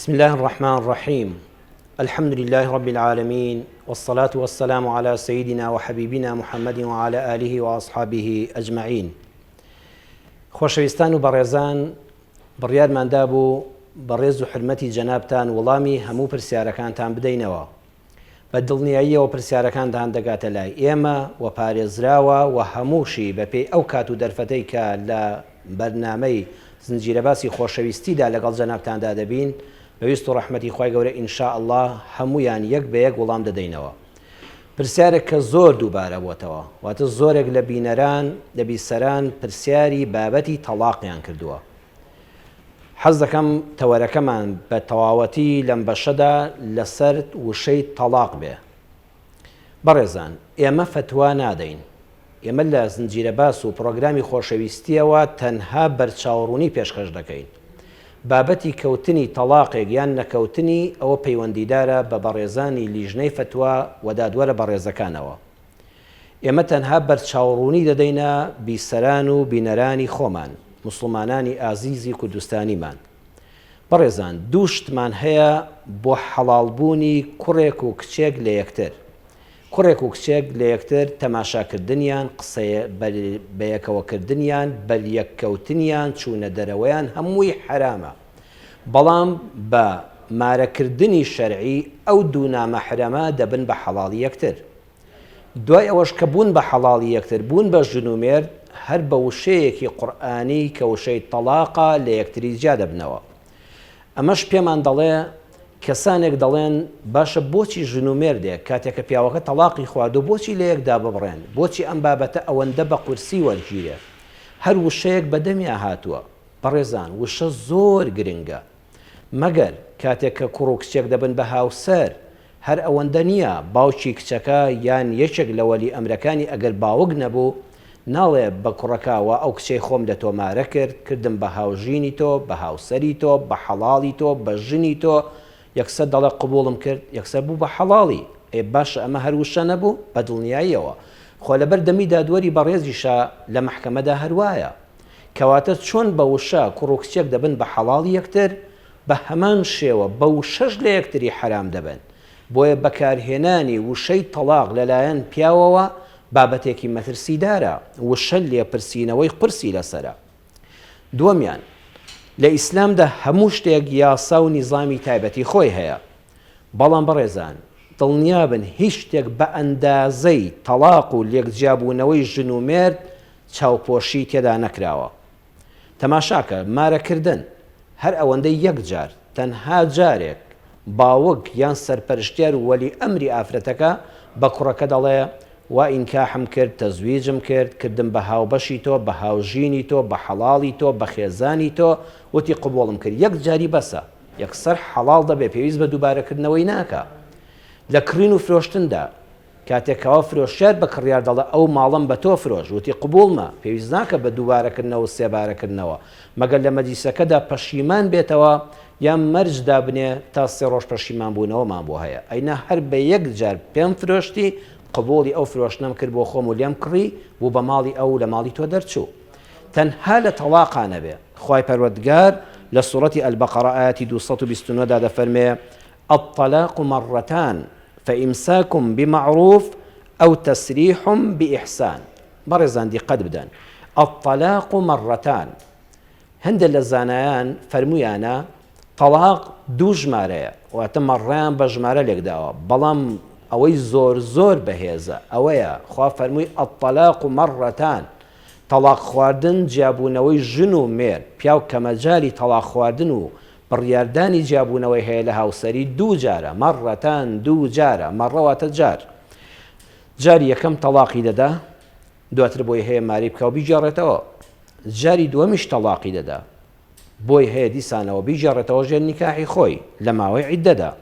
بسم الله الرحمن الرحیم الحمد لله رب العالمین والصلاة والسلام على سيدنا وحبيبنا محمد وعلى آله وأصحابه أجمعين خۆشەویستان و بەڕێزان بڕیارمان دابوو بە ڕێز و حورمەتی جەنابتان وڵامی هەموو پرسیارەکانتان بدەینەوە. بە دڵنیاییەوە پرسیارەکانتان دەگاتە لای ئێمە و پارێزراوە و هەمووشی بە پێی ئەو کات و دەرفەتەی کە لە بەرنامەی زنجیرەباسی خۆشەویستیدا لەگەڵ جەنابتاندا دەبین بە ویست و ڕەحمەتی خوای گەورە ان شاء اللە هەموویان یەک بە یەک وڵام دەدەینەوە. پرسیارێک کە زۆر دووبارە بۆتەوە، واتە زۆرێک لە بینەران، لە بیسەران پرسیاری بابەتی تەڵاقیان کردووە. حەز دەکەم تەوەرەکەمان بە تەواوەتی لەم بەشەدا لەسەر وشەی تەڵاق بێ. بەڕێزان، ئێمە فەتوا نادەین. ئێمە لە زنجیرە باس و پڕۆگرامی خۆشەویستییەوە تەنها بەرچاوڕوونی پێشکەش دەکەین. بابەتی کەوتنی تەڵاقێک یان نەکەوتنی ئەوە پەیوەندیدارە بە بەڕێزانی لیژنەی فەتوا و دادوەرە بەڕێزەکانەوە. ئێمە تەنها بەرچاوڕوونی دەدەینە بیسەران و بینەرانی خۆمان، موسڵمانانی ئازیزی کوردستانیمان. بەڕێزان دوو شتمان هەیە بۆ حەڵاڵ بوونی کوڕێک و کچێک لە یەکتر. کوڕێک و کچێک لە یەکتر تەماشاکردنیان، قسە بەیەکەوەکردنیان، بەریەککەوتنیان، چوونە دەرەوەیان هەمووی حەرامە. بەڵام بە مارەکردنی شەرعی ئەو دوو نامەحرەمە دەبن بە حەڵاڵی یەکتر. دوای ئەوەش کە بوون بە حەڵاڵی یەکتر، بوون بە ژن و مێرد، هەر بە وشەیەکی قورئانی کە وشەی تەڵاقە لە یەکتری جیا دەبنەوە. ئەمەش پێمان دەڵێ، کەسانێک دەڵێن، باشە بۆچی ژن و مێردێک کاتێک کە پیاوەکە تەڵاقی خواردوو بۆچی لە یەک داببڕێن؟ بۆچی ئەم بابەتە ئەوەندە بە قورسی وەرگیرێ؟ هەر وشەیەک بە دەمیا هاتووە. بەڕێزان وشە زۆر گرنگە. مەگەر کاتێک کە کوڕ و کچێک دەبن بە هاوسەر، هەر ئەوەندە نییە، باوکی کچەکە یان یەکێک لە وەلی ئەمرەکانی ئەگەر باوک نەبوو، ناڵێ بە کوڕەکە وا ئەو کچەی خۆم لە تۆ مارە کرد، کردم بە هاوژینی تۆ، بە هاوسەری تۆ، بە حەڵاڵی تۆ، بە ژنی تۆ، یەکسەر دەڵێ قبوڵم کرد، یەکسەر بوو بە حەڵاڵی. ئێ باشە ئەمە هەر وشە نەبوو؟ بە دڵنیاییەوە. خۆ لەبەر دەمی دادوەری بەڕێزیشا لە مەحکەمەدا هەر وایە. کەواتە چۆن بە وشە کوڕ و کچێک دەبن بە حەڵاڵی یەکتر، بە هەمان شێوە بە وشەش لە یەکتری حەرام دەبن. بۆیە بەکارهێنانی وشەی تەڵاق لەلایەن پیاوەوە بابەتێکی مەترسیدارە، وشە لێپرسینەوەی قورسی لەسەرە. دووەمیان، لە ئیسلامدا هەموو شتێک یاسا و نیزامی تایبەتی خۆی هەیە. بەڵام بەڕێزان دڵنیابن هیچ شتێک بە ئەندازەی تەڵاق و لێکجیابوونەوەی ژن و مێرد چاوپۆشی تێدا نەکراوە. تەماشاکە مارەکردن هەر ئەوەندەی یەک جار، تەنها جارێک، باوک یان سەرپەرشتیار و وەلی ئەمری ئافرەتەکە بە کوڕەکە دەڵێ وا ئینکاحم کرد، تەزویجم کرد، کردم بە هاوبەشی تۆ، بە هاوژینی تۆ، بە حەڵاڵی تۆ، بە خێزانی تۆ، وتی قبوڵم کرد، یەک جاری بەسە، یەکسەر حەڵاڵ دەبێ، پێویست بە دووبارەکردنەوەی ناکا. لە کڕین و فرۆشتندا، کاتێک کەوا فرۆشیار بە کڕیار دەڵێ ئەو ماڵەم بە تۆ فرۆشت، وتی قبوڵمە، پێویست ناکا بە دووبارەکردنەوە و سێبارەکردنەوە، مەگەر لە مەجلیسەکەدا پەشیمان بێتەوە یان مەرج دابنێ تا سێ ڕۆژ پەشیمانبوونەوەمان بۆ هەیە، ئەینا هەر بە یەک جار پێم فرۆشتی، قبوڵی ئەو فرۆشتنەم کرد بۆ خۆم و لێم کڕی، بوو بە ماڵی ئەو و لە ماڵی تۆ دەرچوو. تەنها لە تەڵاقا نەبێ. خوای پەروەردگار لە سوڕەتی البقرە ئایەتی 229 دا دەفەرمێ، الطلاق مرتان فامساک بمعروف او تسریح باحسان. بەڕێزان دیقەت بدەن، الطلاق مرتان، هەندێک لە زانایان فەرموویانە تەڵاق دوو ژمارەیە، واتە مەڕەیان بە ژمارە لێکداوە، بەڵام ئەوەی زۆر زۆر بەهێزە ئەوەیە خوا فەرمووی الطلاق مرتان، تەڵاق خواردن جیابوونەوەی ژن و مێرد، پیاو کە مەجالی تەڵاق خواردن و بڕیاردانی جیابوونەوەی هەیە لە هاوسەری دوو جارە، مرتان دوو جارە، مەڕە واتە جار، جاری یەکەم تەڵاقی دەدا، دواتر بۆی هەیە ماری بکا و بیگێڕێتەوە، جاری دووەمیش تەڵاقی دەدا، بۆی هەیە دیسانەوە بیگێڕێتەوە ژێر نیکاحی خۆی لە ماوەی عیددەدا،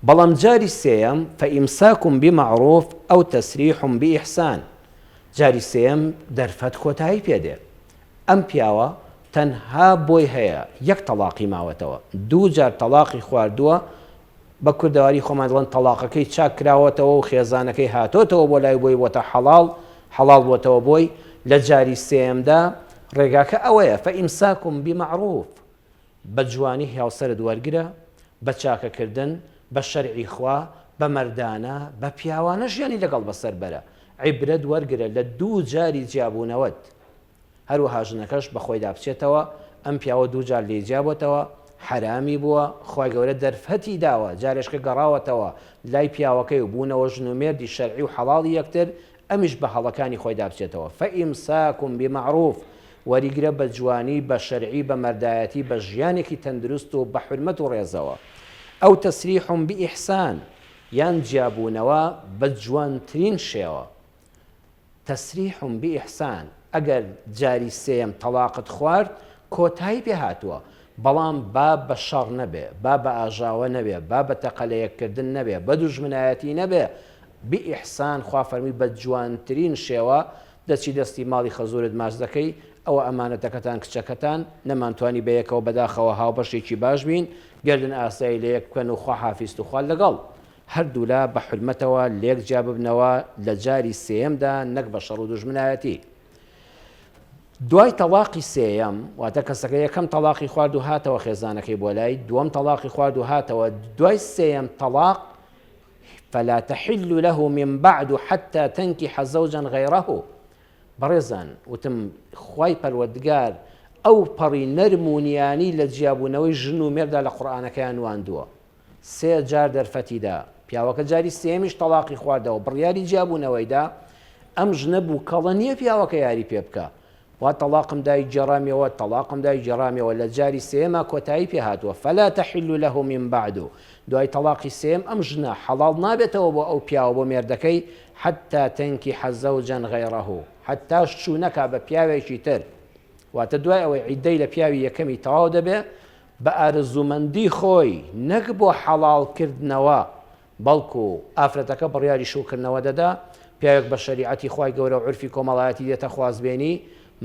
بەڵام جاری سێیەم، فإمساک بمعروف أو تسریح بإحسان، جاری سێیەم دەرفەت کۆتایی پێ دێ، ئەم پیاوە تەنها بۆی هەیە یەک تەڵاقی ماوەتەوە، دوو جار تەڵاقی خواردووە، بە کوردەواری خۆمان دەڵێن تەڵاقەکەی چاک کراوەتەوە و خێزانەکەی هاتۆتەوە بۆ لای بۆی بۆتە حەڵاڵ، حەڵاڵ بۆتەوە بۆی، لە جاری سێیەمدا ڕێگاکە ئەوەیە، فإمساک بمعروف، بە جوانی هاوسەرت وەرگرە، بە چاکەکردن، بە شەرعی خوا، بە مەردانە، بە پیاوانە ژیانی لەگەڵ بەسەر بەرە. عیبرەت وەرگرە لە دوو جاری جیابوونەوەت. هەروەها ژنەکەش بە خۆیدا بچێتەوە، ئەم پیاوە دووجار لێی جیابۆتەوە، حەرامی بووە، خوای گەورە دەرفەتی داوە، جارێشکە گەڕاوەتەوە لای پیاوەکەی و بوونەوە ژن و مێردی شەرعی و حەڵاڵی یەکتر، ئەمیش بە هەڵەکانی خۆیدا بچێتەوە، فإمساک بمعروف، وەریگرە بە جوانی، بە شەرعی، بە مەردایەتی، بە ژیانێکی تەندروست و بە حورمەت و ڕێزەوە. او تسریح بإحسان، یان جیابوونەوە بە جوانترین شێوە. تسریح بإحسان، ئەگەر جاری سێیەم تەڵاقت خوارد کۆتایی پێ هاتووە، بەڵام با بە شەڕ نەبێ، با بە ئاژاوە نەبێ، با بە تەقە لە یەک کردن نەبێ، بە دوژمنایەتی نەبێ، بإحسان خوا فەرمووی بە جوانترین شێوە دەچی دەستی ماڵی خەزوورت ماچ دەکەی، ئەوە ئەمانەتەکەتان کچەکەتان، نەمانتوانی بەیەکەوە بەداخەوە هاوبەشێکی باش بین، گەردن ئاسایی لە یەک بکەن و خواحافیز توخوا لەگەڵ. هەردوولا بە حورمەتەوە لێک جیا ببنەوە لە جاری سێیەمدا نەک بە شەڕ و دوژمنایەتی. دوای تەڵاقی سێیەم، واتە کەسەکە یەکەم تەڵاقی خوارد و هاتەوە خێزانەکەی بۆ لای، دووەم تەڵاقی خوارد و هاتەوە، دوای سێیەم تەڵاق، فلا تحل له من بعد حتى تنكح زوجا غيره، بەڕێزان وتم خوای پەروەردگار ئەو پەڕی نەرم و نیانی لە جیابوونەوەی ژن و مێردا لە قورئانەکەیا نواندووە. سێ جار دەرفەتی دا، پیاوەکە جاری سێیەمیش تەڵاقی خواردەوە، بڕیاری جیابوونەوەی دا، ئەم ژنە بووکەڵە نییە پیاوەکە یاری پێ بکا، وا تەڵاقم دای گێڕامیەوە، تەڵاقم دای گێڕامیەوە، لە جاری سێیەما کۆتایی پێ هاتووە، فلا تحل له من بعد، دوای تەڵاقی سێیەم ئەم ژنە حەڵاڵ نابێتەوە بۆ ئەو پیاوە بۆ مێردەکەی، حتی تنکح زوجا غیره، حەتتا شوو نەکا بە پیاوێکی تر، واتە دوای ئەوەی عیددەی لە پیاوی یەکەمی تەواو دەبێ، بە ئارەزوومەندی خۆی نەک بۆ حەڵاڵ کردنەوە، بەڵکو ئافرەتەکە بڕیاری شووکردنەوە دەدا، پیاوێک بە شەریعەتی خوای گەورە و عورفی کۆمەڵایەتی دێتە خوازبێنی،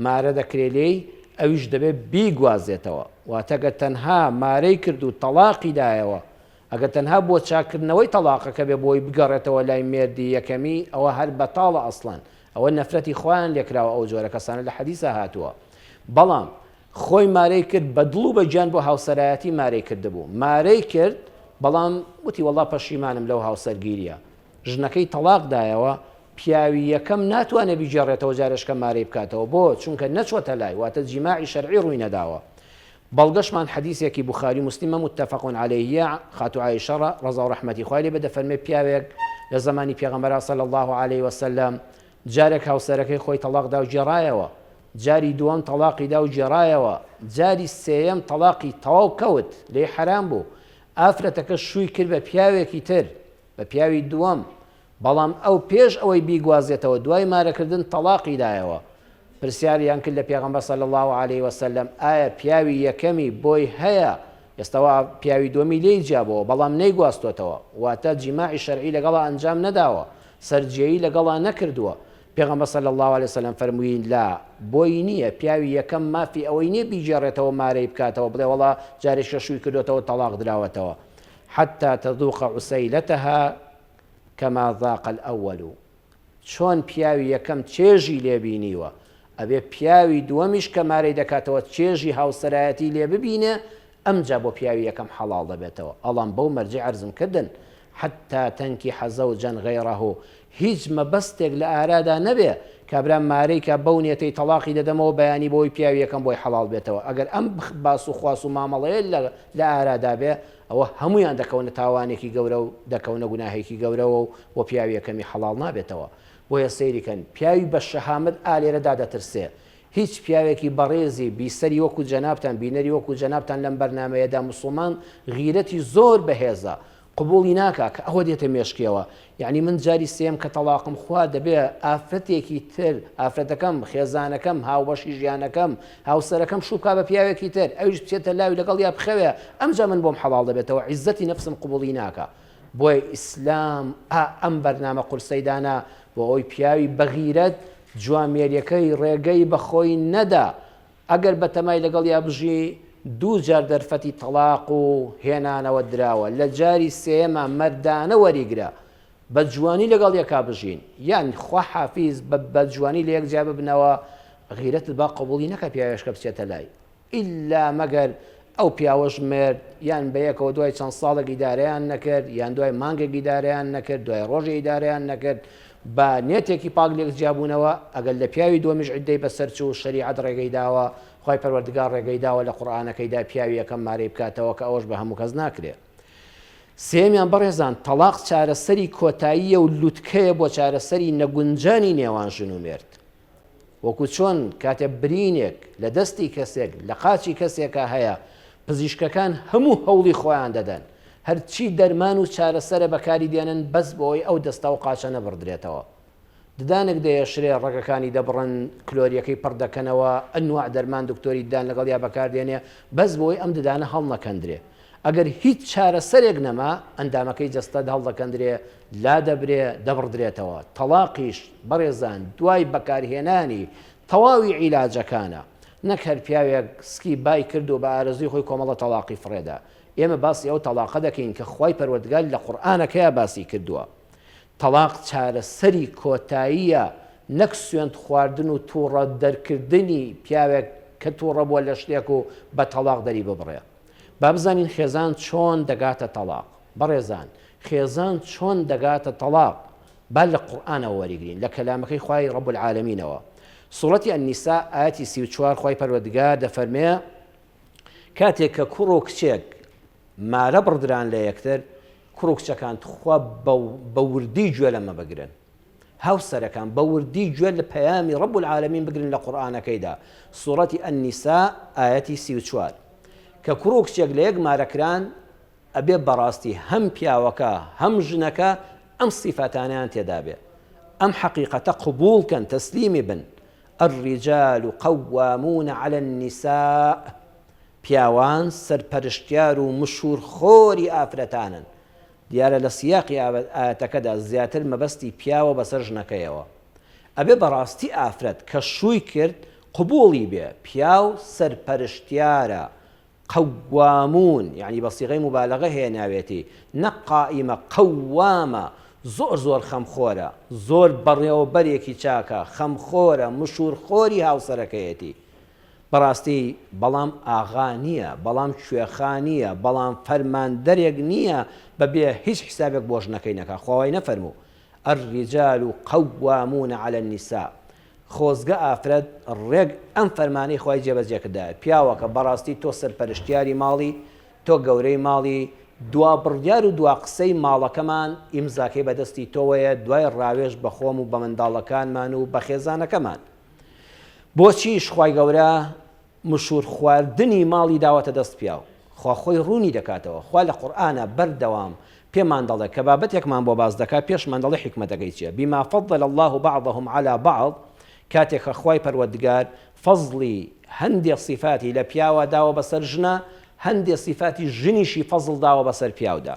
مارە دەکرێ لێی، ئەویش دەبێ بیگوازێتەوە، واتە گەر تەنها مارەی کرد و تەڵاقی دایەوە، ئەگەر تەنها بۆ چاککردنەوەی تەڵاقەکە بێ بۆی بگەڕێتەوە لای مێردی یەکەمی ئەوە هەر بەتاڵە ئەسڵەن ئەوە نەفرەتی خوایان لێکراوە ئەو جۆرە کەسانە لە حەدیسا هاتووە بەڵام خۆی مارەی کرد بە دڵ و بە گیان بۆ هاوسەرایەتی مارەی کردبوو مارەی کرد بەڵام وتی وەڵا پەشیمانم لەو هاوسەرگیریە ژنەکەی تەڵاق دایەوە پیاوی یەکەم ناتوانێ بیگێڕێتەوە جارێشکە مارەی بکاتەوە بۆ چونکە نەچۆتە لای واتە جیماعی شەرعی ڕووی نەداوە بەڵگەشمان حەدیسێکی بوخاری و موسلیمە متفق علیه خاتوو عائیشە ڕەزا و ڕەحمەتی خوای لێ بێ دەفەرمێ پیاوێک لە زەمانی پێغەمبەرا صلی اللە علیه وسلم جارێک هاوسەرەکەی خۆی تەڵاق دا و گێڕایەوە، جاری دووەم تەڵاقی دا و گێڕایەوە، جاری سێیەم تەڵاقی تەواو کەوت، لێی حەرام بوو، ئافرەتەکە شووی کرد بە پیاوێکی تر، بە پیاوی دووەم، بەڵام ئەو پێش ئەوەی بیگوازێتەوە دوای مارەکردن تەڵاقی دایەوە، پرسیاریان کرد لە پێغەمبەر صلی اللە علیە وسلم ئایا پیاوی یەکەمی بۆی هەیە ئێستا وا پیاوی دووەمی لێی جیابۆوە بەڵام نەیگواستۆتەوە واتە جیماعی شەرعی لەگەڵا ئەنجام نەداوە سەرجێیی لەگەڵا نەکردووە پێغەمبەر صلی اللە علیە وسلم فەرمووی لا بۆی نییە پیاوی یەکەم مافی ئەوەی نییە بیگێڕێتەوە مارەی بکاتەوە بڵێ وەڵا جارێکیشە شووی کردۆتەوە تەڵاق دراوەتەوە حتی تذوق عسیلتها کما ذاق الاول چۆن پیاوی یەکەم چێژی لێ بینیوە ئەبێ پیاوی دووەمیش کە مارەی دەکاتەوە چێژی هاوسەرایەتی لێ ببینێ ئەمجا بۆ پیاوی یەکەم حەڵاڵ دەبێتەوە ئەڵام بەو مەرجەی عەرزم کردن حتی تنکح زوجا غیره هیچ مەبەستێک لە ئارادا نەبێ کابرا مارەی کا بەو نیەتەی تەڵاقی دەدەمەوە بەیانی بۆی پیاوی یەکەم بۆی حەڵاڵ بێتەوە ئەگەر ئەم باس و خواس و مامەڵەیە لە ئارادا بێ ئەوە هەموویان دەکەونە تاوانێکی گەورە و دەکەونە گوناهێکی گەورەوە و بۆ پیاوی یەکەمی حەڵاڵ نابێتەوە. بۆیە سەیری کەن پیاوی بە شەهامەت ئا لێرەدا دەترسێ. هیچ پیاوێکی بەڕێزی بیسەری وەکو جەنابتان بینەری وەکو جەنابتان لەم بەرنامەیەدا موسڵمان غیرەتی زۆر بەهێزە قبوڵی ناکا کە ئەوە دێتە مێشکیەوە یەعنی من جاری سێیەم کە تەڵاقم خوارد دەبێ ئافرەتێکی تر ئافرەتەکەم خێزانەکەم هاوبەشی ژیانەکەم هاوسەرەکەم شوو بکا بە پیاوێکی تر ئەویش بچێتە لاوی لەگەڵیا بخەوێ ئەمجا من بۆم حەڵاڵ دەبێتەوە عیزەتی نەفسم قبوڵی ناکا بۆیە ئیسلام ئا ئەم بەرنامە قورسەی دانا بۆ ئەوەی پیاوی بەغیرەت جوامێریەکەی ڕێگەی بەخۆی نەدا ئەگەر بەتەمای لەگەڵیا بژی دووجار دەرفەتی تەڵاق و هێنانەوە دراوە لە جاری سێیەما مەردانە وەریگرە بە جوانی لەگەڵ یەکا بژین یان خوا حافیز بە بە جوانی لە یەک جیا ببنەوە غیرەتت با قبوڵی نەکا پیاوێشکە بچێتە لای ئیلا مەگەر. ئەو پیاوەش مرد، یان بەیەکەوە دوای چەند ساڵێک ئیدارەیان نەکرد، یان دوای مانگێک ئیدارەیان نەکرد، دوای ڕۆژێ ئیدارەیان نەکرد، بە نێتێکی پاک لێک جیابوونەوە، ئەگەر لە پیاوی دووەمیش عیددەی بەسەر چوو، شەریعەت ڕێگەی داوە، خوای پەروەردگار ڕێگەی داوە لە قورئانەکەیدا پیاوی یەکەم مارەی بکاتەوە کە ئەوەش بە هەموو کەس ناکرێ. سێیەمیان بەڕێزان تەڵاق چارەسەری کۆتاییە و لوتکەیە بۆ چارەسەری نەگونجانی نێوان ژن و مێرد. وەکو چۆن کاتێ برینێک لە دەستی کەسێک لە قاچی کەسێکا هەیە پزیشکەکان هەموو هەوڵی خۆیان دەدەن هەرچی دەرمان و چارەسەرە بەکاری دێنن بەس بۆی ئەو دەستە و قاچە نەبڕدرێتەوە. ددانێک دەیەشرێ ڕەگەکانی دەبڕن کلۆریەکەی پڕ دەکەنەوە ئەنواع دەرمان دکتۆری ددان لەگەڵیا بەکار دێنێ بەس بۆی ئەم ددانە هەڵنەکەندرێ ئەگەر هیچ چارەسەرێک نەما ئەندامەکەی جەستەت هەڵدەکەندرێ لادەبرێ دەبڕدرێتەوە تەڵاقیش بەڕێزان دوای بەکارهێنانی تەواوی عیلاجەکانە نەک هەر پیاوێک سکی بای کرد و بە ئارەزووی خۆی کۆمەڵە تەڵاقی فڕێدا ئێمە باسی ئەو تەڵاقە دەکەین کە خوای پەروەردگار لە قورئانەکەیا باسی کردووە تەڵاق چارەسەری کۆتاییە نەک سوێند خواردن و توڕە دەرکردنی پیاوێک کە توڕە بووە لە شتێک و بە تەڵاق دەری ببڕێ. با بزانین خێزان چۆن دەگاتە تەڵاق. بەڕێزان خێزان چۆن دەگاتە تەڵاق با لە قورئانەوە وەریگرین لە کەلامەکەی خوای رب العالمینەوە سوڕەتی النساء ئایەتی 34 خوای پەروەردگار دەفەرمێ کاتێک کە کوڕ و کچێک مارە بڕدران لە یەکتر، کوڕ و کچەکان تخوا بە وردی گوێ لەمە بگرن. هاوسەرەکان بە وردی گوێ لە پەیامی رب العالمین بگرن لە قورئانەکەیدا، سوڕەتی النساء ئایەتی 34. کە کوڕ و کچێک لە یەک مارە کران، ئەبێ بەڕاستی هەم پیاوەکە هەم ژنەکە ئەم سیفاتانەیان تێدابێ. ئەم حەقیقەتە قبوڵ کەن، تەسلیمی بن. الرجال قوامون علی النساء پیاوان سەرپەرشتیار و مشوورخۆری ئافرەتانن، دیارە لە سیاقی ئایەتەکەدا زیاتر مەبەستی پیاوە بەسەر ژنەکەیەوە. ئەبێ بەڕاستی ئافرەت کە شووی کرد قبوڵی بێ پیاو سەرپەرشتیارە، قوامون، یەعنی بە سیغەی موبالەغە هێناوێتی نەک قائیمە، قوامە، زۆر زۆر خەمخۆرە، زۆر بەڕێوەبەرێکی چاکە، خەمخۆرە، مشوورخۆری هاوسەرەکەیەتی. بەڕاستی بەڵام ئاغا نییە، بەڵام کوێخا نییە، بەڵام فەرماندەرێک نییە بەبێ هیچ حیسابێک بۆ ژنەکەی نەکا، خوا وای نەفەرموو، الرجال قوامون علی النساء، خۆزگە ئافرەت ڕێک ئەم فەرمانەی خوای جێبەجێ کردایە، پیاوەکە بەڕاستی تۆ سەرپەرشتیاری ماڵی، تۆ گەورەی ماڵی، دوا بڕیار و دوا قسەی ماڵەکەمان ئیمزاکەی بەدەستی تۆوەیە دوای ڕاوێژ بە خۆم و بە منداڵەکانمان و بە خێزانەکەمان. بۆچیش خوای گەورە مشور خواردنی ماڵی داوەتە دەست پیاو؟ خوا خۆی ڕوونی دەکاتەوە، خوا لە قورئانا بەردەوام پێمان دەڵێ کە بابەتێکمان بۆ باس دەکا پێشمان دەڵێ حیکمەتەکەی چیە، بما فضل اللە بعضهم علی بعض، کاتێک کە خوای پەروەردگار فەزڵی هەندێ سیفاتی لە پیاوا داوە بەسەر ژنا، هەندێ سیفاتی ژنیشی فەزڵ داوە بەسەر پیاودا.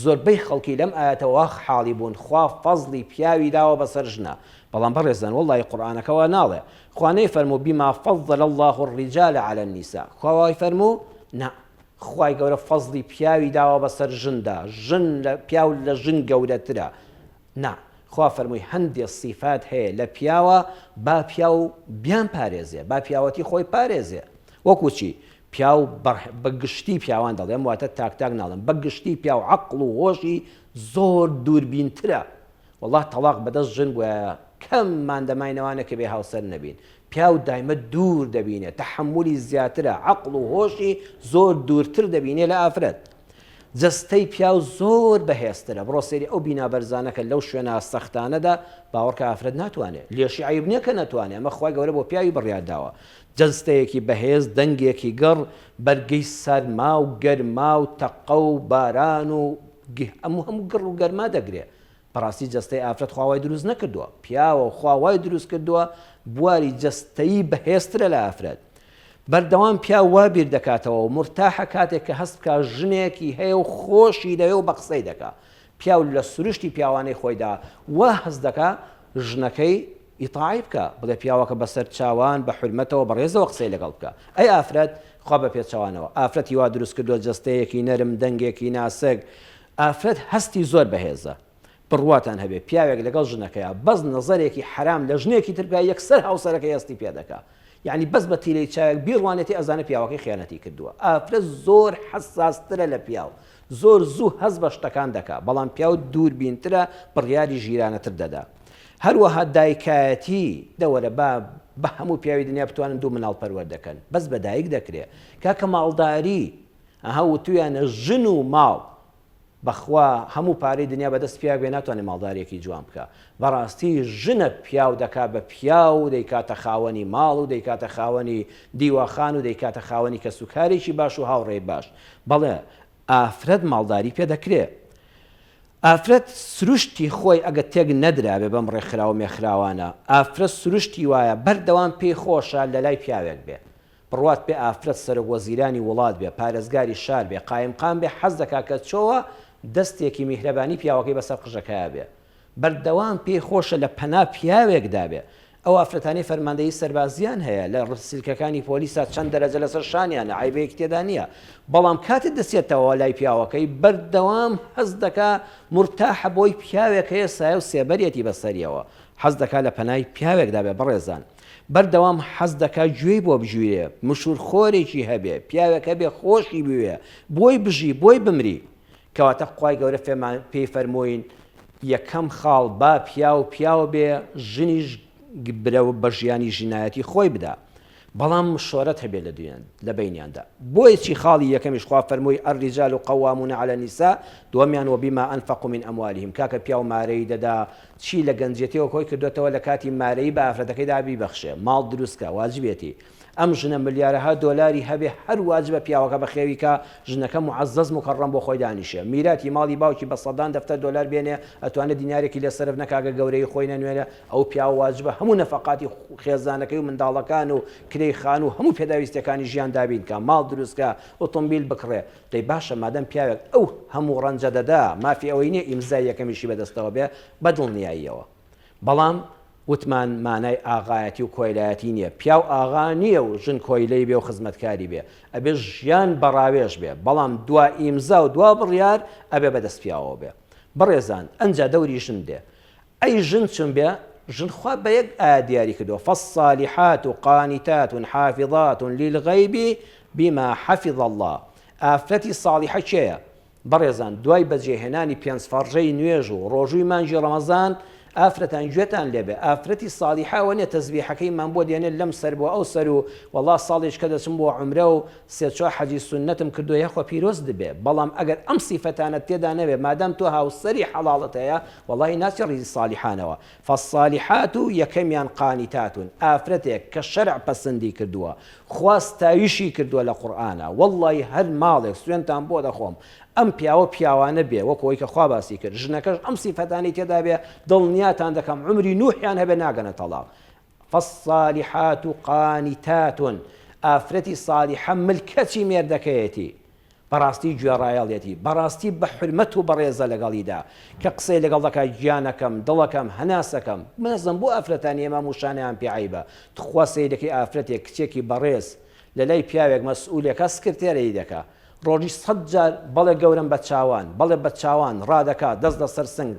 زۆربەی خەڵکی لەم ئایەتە وا حاڵی بوون خوا فەزڵی پیاوی داوە بەسەر ژنا، بەڵام بەڕێزان وەڵڵاهی قورئانەکە وا ناڵێ، خوا نەیفەرموو بما فضل اللە الرجال علی النساء خوا وای فەرموو؟ نا خوای گەورە فەزڵی پیاوی داوە بەسەر ژندا ژن لە پیاو لە ژن گەورەترە نا خوا فەرمووی هەندێ سیفات هەیە لە پیاوە با پیاو بیان پارێزێ با پیاوەتی خۆی پارێزێ وەکو چی پیاو بە گشتی پیاوان دەڵێم واتە تاک تاک ناڵێم بە گشتی پیاو عەقڵ و هۆشی زۆر دووربینترە وەڵا تەڵاق بەدەست ژن بوایە کەم مان دەماینەوانە کە بێ هاوسەر نەبین پیاو دایمە دوور دەبینێ تەحەمولی زیاترە عەقڵ و هۆشی زۆر دوورتر دەبینێ لە ئافرەت جەستەی پیاو زۆر بەهێزترە بڕۆ سەیری ئەو بینا بەرزانە کە لەو شوێنە سەختانەدا باوەڕکە ئافرەت ناتوانێ لێشی عەیب نییە کە نەتوانێ ئەمە خوای گەورە بۆ پیاوی بڕیار داوە جەستەیەکی بەهێز دەنگێکی گڕ بەرگەی سەرما و گەرما و تەقە و باران و هەموو هەموو گڕ و گەرما دەگرێ بەڕاستی جەستەی ئافرەت خوا وای دروست نەکردووە پیاوە خوا وای دروست کردووە بواری جەستەیی بەهێزترە لە ئافرەت بەردەوام پیاو وا بیر دەکاتەوە و مورتاحە کاتێک کە هەست بکا ژنێکی هەیە و خۆشی دەوێ و بە قسەی دەکا پیاو لە سروشتی پیاوانەی خۆیدا وا هەست دەکا ژنەکەی ئیتاعەی بکا بڵێ پیاوەکە بەسەر چاوان بە حورمەتەوە بە ڕێزەوە قسەی لەگەڵ بکا ئەی ئافرەت خوا بە پێچەوانەوە ئافرەتی وا دروست کردووە جەستەیەکی نەرم دەنگێکی ناسک ئافرەت هەستی زۆر بەهێزە بڕواتان هەبێ پیاوێک لەگەڵ ژنەکەیا بەس نەزەرێکی حەرام لە ژنێکی تر بکا یەکسەر هاوسەرەکەی هەستی پێ دەکا. یەعنی بەس بە تیلەی چاوێک بیڕوانێتێ ئەزانێ پیاوەکەی خیانەتی کردووە. ئافرەت زۆر حەساسترە لە پیاو، زۆر زوو هەست بە شتەکان دەکا، بەڵام پیاو دووربینترە بڕیاری ژیرانەتر دەدا. هەروەها دایکایەتی، دە وەرە با بە هەموو پیاوی دنیا بتوانن دوو مناڵ پەروەردە کەن، بەس بە دایک دەکرێ. کاکە ماڵداری، ئەها وتویانە ژن و ماڵ، بەخوا هەموو پارەی دنیا بەدەست پیاو بێ ناتوانێ ماڵداریەکی جوان بکا بەڕاستی ژنە پیاو دەکا بە پیاو و دەیکاتە خاوەنی ماڵ و دەیکاتە خاوەنی دیواخان و دەیکاتە خاوەنی کەسوکارێکی باش و هاوڕێی باش بەڵێ ئافرەت ماڵداری پێ دەکرێ ئافرەت سروشتی خۆی ئەگە تێک نەدرابێ بەم ڕێکخراو مێخراوانە ئافرەت سروشتی وایە بەردەوام پێی خۆشە لەلای پیاوێک بێ بڕوات پێ ئافرەت سەرۆک وەزیرانی وڵات بێ، پارێزگاری شار بێ، قایمقام بێ حەز دەکا کە چۆوە دەستێکی میهرەبانی پیاوەکەی بەسەر قژەکەیا بێ. بەردەوام پێی خۆشە لە پەنا پیاوێکدا بێ. ئەو ئافرەتانەی فەرماندەیی سەربازیان هەیە لە سلکەکانی پۆلیسا چەند دەرەجە لەسەر شانیانە عەیبەیەکی تێدا نییە بەڵام کاتێ دەچێتەوە لای پیاوەکەی بەردەوام هەست دەکا مورتاحە بۆی پیاوێک هەیە سایە و سێبەریەتی بەسەریەوە حەز دەکا لە پەنای پیاوێکدا بێ بەڕێزان بەردەوام حەز دەکا گوێی بۆ بگیرێ، مشوورخۆرێکی هەبێ، پیاوێک هەبێ خۆشی بوێ، بۆی بژی، بۆی بمری. کەواتە خوای گەورە فێمان پێی فەرمووین یەکەم خاڵ با پیاو پیاو بێ، ژنیش برەو بە ژیانی ژنایەتی خۆی بدا. بەڵام مشۆرەت هەبێ لە دویان لە بەینیاندا. بۆیە چی خاڵی یەکەمیش خوا فەرمووی الرجال قوامون علی النساء، دووەمیان وبما انفقوا من اموالهم، کاکە پیاو مارەی دەدا، چی لە گەنجێتیەوە کۆی کردۆتەوە لە کاتی مارەیی بە ئافرەتەکەیدا بیبەخشێ، ماڵ دروست کا، واجبێتی. ئەم ژنە ملیارەها دۆلاری هەبێ هەر واجبە پیاوەکە بەخێوی کا، ژنەکە موعەزەز موکەڕەم بۆ خۆی دانیشێ. میراتی ماڵی باوکی بە سەدان دەفتەر دۆلار بێنێ ئەتوانێ دینارێکی لێ سەرف نەکا گەر گەورەیی خۆی نەنوێنێ، ئەو پیاوە واجبە هەموو نەفەقاتی خێزانەکەی و منداڵەکان و کرێی خانوو و هەموو پێداویستیەکانی ژیان دابین کا، ماڵ دروست کا، ئۆتۆمبیل بکڕێ. دەی باشە مادەم پیاوێک ئەو هەموو ڕەنجە دەدا مافی ئەوەی نیە ئیمزای یەکەمیشی بەدەستەوە بێ؟ بەدڵنیاییەوە. بەڵام وتمان مانای ئاغایەتی و کۆیلایەتی نیە. پیاو ئاغا نیە و ژن کۆیلەی بێ و خزمەتکاری بێ. ئەبێ ژیان بە ڕاوێژ بێ. بەڵام دوا ئیمزا و دوا بڕیار ئەبێ بەدەست پیاوەوە بێ. بەڕێزان ئەنجا دەوری ژن دێ. ئەی ژن چون بێ؟ ژن خوا بە یەک ئایەت دیاری کردووە، فالصالحات قانتات حافظات للغیب بما حفظ اللە، ئافرەتی صاڵیحە کێیە؟ بەڕێزان دوای بەجێهێنانی پێنج فەڕژەی نوێژ و ڕۆژووی مانگی ڕەمەزان ئافرەتان گوێتان لێبێ ئافرەتی صاڵیحە ئەوە نیە تەزبیحەکەیمان بۆ دێنێ لەم سەر بۆ ئەو سەر و وەڵا ساڵێکە دەچم بۆ عومرە و سێ چوار حەجی سوننەتم کردووە یاخوا پیرۆزت بێ بەڵام ئەگەر ئەم سیفەتانەت تێدا نەبێ مادام تۆ هاوسەری حەڵاڵت هەیە وەڵاهی ناچیە ڕیزی ساڵیحانەوە فالصالحات یەکەمیان قانتات ئافرەتێک کە شەرع پەسندی کردووە خوا ستایشی کردووە لە قورئانا وەڵڵاهی هەر ماڵێک سوێنتان بۆ دەخۆم ئەم پیاوە پیاوانە بێ وەکو ئەوەی کە خوا باسی کرد ژنەکەش ئەم سیفەتانەی تێدا بێ دڵنیاتان دەکەم عومری نوحیان هەبێ ناگەنە تەڵاق فالصالحات قانتات ئافرەتی صالیحە ملکەچی مێردەکەیەتی بەڕاستی گوێڕایەڵیەتی بەڕاستی بە حورمەت و بەڕێزە لەگەڵیدا کە قسەی لەگەڵ دەکا گیانەکەم دڵەکەم هەناسەکەم مەزم بۆ ئافرەتانی ئێمە ئەم وشانەیان پێ عەیبە تخوا سەیرەکەی ئافرەتێک کچێکی بەڕێز لەلای پیاوێک مەسئولێکە سکرتێرەی دەکا ڕۆژی سەت جار بەڵێ گەورەم بە چاوان بەڵێ بە چاوان ڕادەکا دەست لەسەر سنگ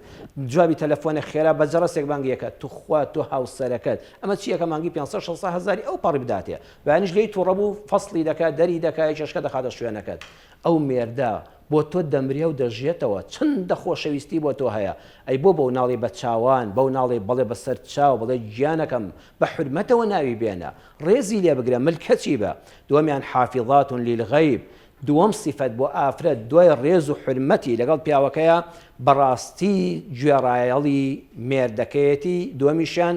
جوابی تەلەفۆنێک خێرا بە جەڕەسێک بانگی ئەکا توخوا تۆ هاوسەرەکەت ئەمە چیەکە مانگی پێنج سەد شەش سەد هەزاری ئەو پەڕی بداتێ بەیانیش لێی توڕە بوو فەسڵی دەکا دەری دەکا یەکێشکە دەخاتە شوێنەکەت ئەو مێردە بۆ تۆ دەمرێ و دەژیێتەوە چەندە خۆشەویستی بۆ تۆ هەیە ئەی بۆ بەو ناڵێی بە چاوان بەو ناڵێی بەڵێ بە سەر چاو بڵێ گیانەکەم بە حورمەتەوە ناوی بێنە ڕێزی لێ بگرە ملکەچی بە دووەمیان حافظات للغیب دووەم سیفەت بۆ ئافرەت دوای ڕێز و حورمەتی لەگەڵ پیاوەکەیا بەڕاستی گوێڕایەڵی مێردەکەیەتی دووەمیشیان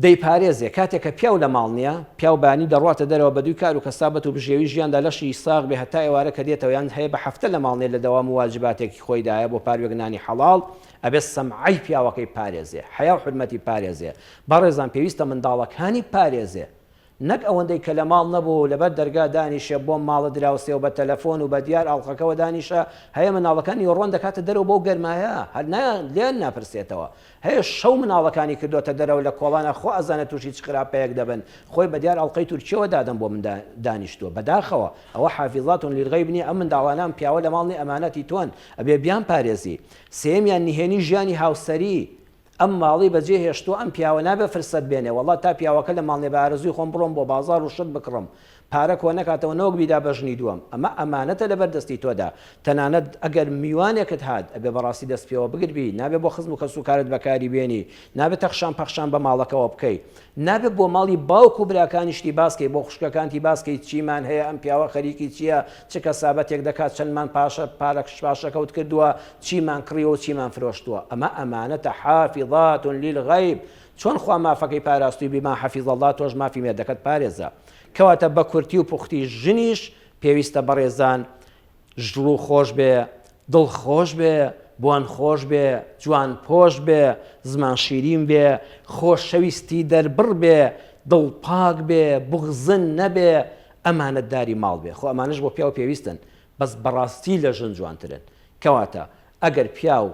دەیپارێزێ، کاتێ کە پیاو لە ماڵ نیە، پیاو بەیانی دەڕواتە دەرەوە بەدووی کار و کەسابەت و بژێوی ژیاندا لەشی ساغ بێ هەتا ئێوارە کە دێتەوە یان هەیە بە هەفتە لە ماڵ نیە لە دەوام و واجباتێکی خۆیدایە بۆ پاروێک نانی حەڵاڵ ئەبێ سەمعەی پیاوەکەی پارێزێ حەیا و حورمەتی پارێزێ بەڕێزان پێویستە منداڵەکانی پارێزێ نەک ئەوەندەی کە لە ماڵ نەبوو و لەبەر دەرگا دانیشێ بۆم ماڵە دراوسێ و بە تەلەفۆن و بە دیار ئاڵقەکەوە دانیشە، هەیە منداڵەکانی ڕۆن دەکاتە دەرەوە بەو گەرمایە هەر نایان لێیان ناپرسێتەوە، هەیە شەو منداڵەکانی کردۆتە دەرەوە لە کۆڵانا خوا ئەزانێ تووشی چ خراپەیەک دەبن، خۆی بە دیار ئەڵقەی تورکیەوە دادەم بۆ من دانیشتووە، بەداخەوە ئەوە حافیظات للغیب نیە، ئەم منداڵانە ئەم پیاوە لە ماڵ نیە ئەمانەتی تۆن ئەبێ بیانپارێزی. سێیەمیان نهێنی ژیانی هاوسەری. ئەم ماڵی بەجێ هێشتووە ئەم پیاوە نابێ فرسەت بێنێ وەڵا تا پیاوەکە لە ماڵ نیە بە ئارەزووی خۆم بڕۆم بۆ بازاڕ و شت بکڕم پارە کۆ نەکاتەوە نەوەک بیدا بە ژنی دووەم ئەمە ئەمانەتە لەبەر دەستی تۆدا تەنانەت ئەگەر میوانێکت هات ئەبێ بەڕاستی دەست پێوە بگر بی نابێ بۆ خزم و کەسوکارت بەکاری بێنی نابێ تەخشان پەخشان بە ماڵەکەوە بکەی نابێ بۆ ماڵی باوک و براکانیشتی باس کەی بۆ خوشکەکانتی باس کەی چیمان هەیە ئەم پیاوە خەریکی چییە چ کەسابەتێک دەکات چەندمان پاشە پارە پاشەکەوت کردووە چیمان کڕیوە و چیمان فرۆشتووە ئەمە ئەمانەتە حافظات للغیب چۆن خوا مافەکەی پاراستووی بما حفظ اللە تۆش مافی مێردەکەت پارێزە کەواتە بە کورتی و پوختی ژنیش پێویستە بەڕێزان ژڵو خۆش بێ دڵ خۆش بێ بۆن خۆش بێ جوان پۆش بێ زمان شیرین بێ خۆشەویستی دەربڕ بێ دڵ پاک بێ بوغزن نەبێ ئەمانەتداری ماڵ بێ خۆ ئەمانەش بۆ پیاو پێویستن بەس بەڕاستی لە ژن جوانترن کەواتە ئەگەر پیاو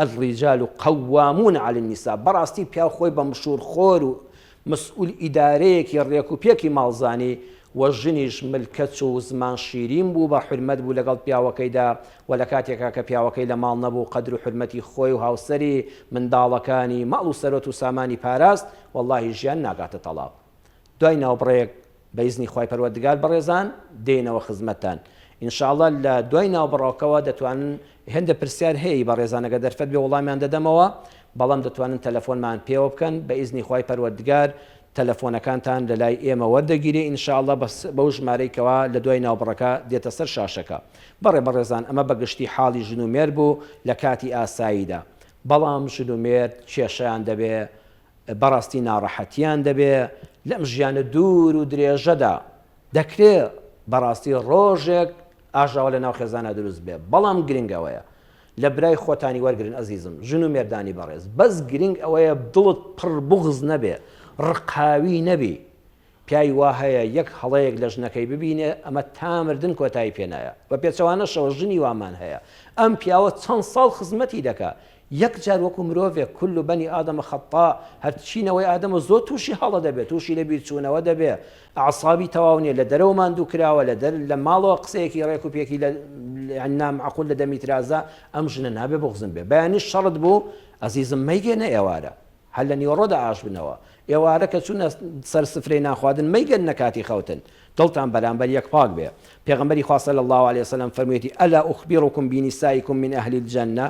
الرجال قوامون علی النساء، بەڕاستی پیاو خۆی بە مشوورخۆر و مسئول ئیدارەیەکی ڕێک و پێکی ماڵ زانی و ژنیش ملکەچ و زمان شیرین بوو بە حورمەت بوو لەگەڵ پیاوەکەیدا و لە کاتێکا کە پیاوەکەی لە ماڵ نەبوو قەدر و حورمەتی خۆی و هاوسەری، منداڵەکانی، ماڵ و سەروەت و سامانی پاراست، وەڵڵاهی ژیان ناگاتە تەڵاق. دوای ناوبڕێک بە ئیزنی خوای پەروەردگار بەڕێزان دێینەوە خزمەتتان ان شاء اللە لە دوای ناوبڕەکەوە دەتوانن هێندە پرسیار هەیە بەڕێزان ئەگەر دەرفەت بێ وەڵامیان دەدەمەوە بەڵام دەتوانن تەلەفۆنمان پێوە بکەن بە ئیزنی خوای پەروەردگار تەلەفۆنەکانتان لە لای ئێمە وەردەگیرێ ان شاء اللە بەس بەو ژمارەی کەوا لە دوای ناوبڕەکە دێتە سەر شاشەکە بەڕێ بەڕێزان ئەمە بە گشتی حاڵی ژن و مێرد بوو لە کاتی ئاساییدا بەڵام ژن و مێرد کێشەیان دەبێ بەڕاستی ناڕەحەتیان دەبێ لەم ژیانە دوور و درێژەدا، دەکرێ بەڕاستی ڕۆژێک ئاژاوە لە ناو خێزانا دروست بێ، بەڵام گرنگ ئەوەیە لە برای خۆتانی وەرگرن ئەزیزم، ژن و مێردانی بەڕێز، بەس گرنگ ئەوەیە دڵت پڕ بوغز نەبێ، ڕقاوی نەبی، پیاوی وا هەیە یەک هەڵەیەک لە ژنەکەی ببینێ ئەمە تا مردن کۆتایی پێ نایە بە پێچەوانەشەوە ژنی وامان هەیە ئەم پیاوە چەند ساڵ خزمەتی دەکا یەک جار وەکو مرۆڤێک كل بني آدم خطاء هەرچی نەوەی ئادەمە زۆر تووشی هەڵە دەبێت تووشی لە بیرچوونەوە دەبێ ئەعسابی تەواو نییە لە دەرەوە ماندوو کراوە لە دەر لە ماڵەوە قسەیەکی ڕێک و پێکی لە نامعقول لە دەمی ترازا ئەم ژنە نابێ بغزم بێ بەیانی شەڕت بوو ئەزیزم مەیگەنە ئێوارە هەر لە نیوەڕۆدا ئاش بنەوە. ئێوارە کە چوونە سەر سفرەی نانخواردن مەیگەننە کاتی خەوتن. دڵتان بەرامبەر یەک پاک بێ. پێغەمبەری خوا صلی اللە علیە وسلم فەرموویەتی، الا اخبرکم بنسائکم من اهل الجنە،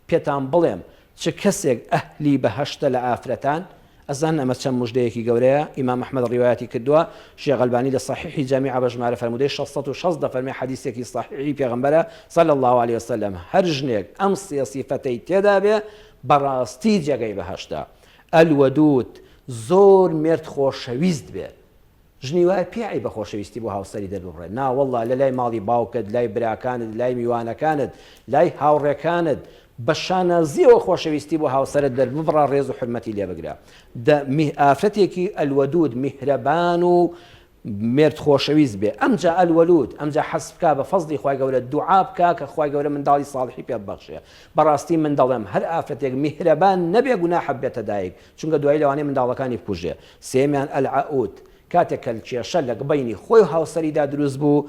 پێتان بڵێم چ کەسێک ئەهلی بەهەشتە لە ئافرەتان؟ ئەزانن ئەمە چەند موژدەیەکی گەورەیە؟ ئیمام ئەحمەد ڕیوایەتی کردووە، شێخ ئەلبانی لە صحیحی جامیعە بە ژمارە فەرموودەی 660 دەفەرمێ حەدیسێکی صحیحی پێغەمبەرە صلی اللە علیە وسلم هەر ژنێک ئەم سێ سیفەتەی تێدا بێ بەڕاستی جێگەی بەهەشتە. الودود، زۆر مێرد خۆشەویست بێ. ژنی وایە پێ عەیبە خۆشەویستی بۆ هاوسەری دەرببڕێ. نا وەڵڵا لە لای ماڵی باوکت، لای براکانت، لای میوانەکانت، لای هاوڕێکانت بە شانازیەوە خۆشەویستی بۆ هاوسەرت دەرببڕە ڕێز و حورمەتی لێ بگرە. دە ئافرەتێکی الودود میهرەبان و مێرد خۆشەویست بێ ئەمجا الولود ئەمجا حەز بکا بە فەزڵی خوای گەورە دوعا بکا کە خوای گەورە منداڵی ساڵحی پێ ببەخشێ بەڕاستی من دەڵێم هەر ئافرەتێک میهرەبان نەبێ گوناحە ببێتە دایک چونکە دوایی لەوانەیە منداڵەکانی بکوژێ سێیەمیان العەود کاتێک کە کێشە لە بەینی خۆی و هاوسەریدا دروست بوو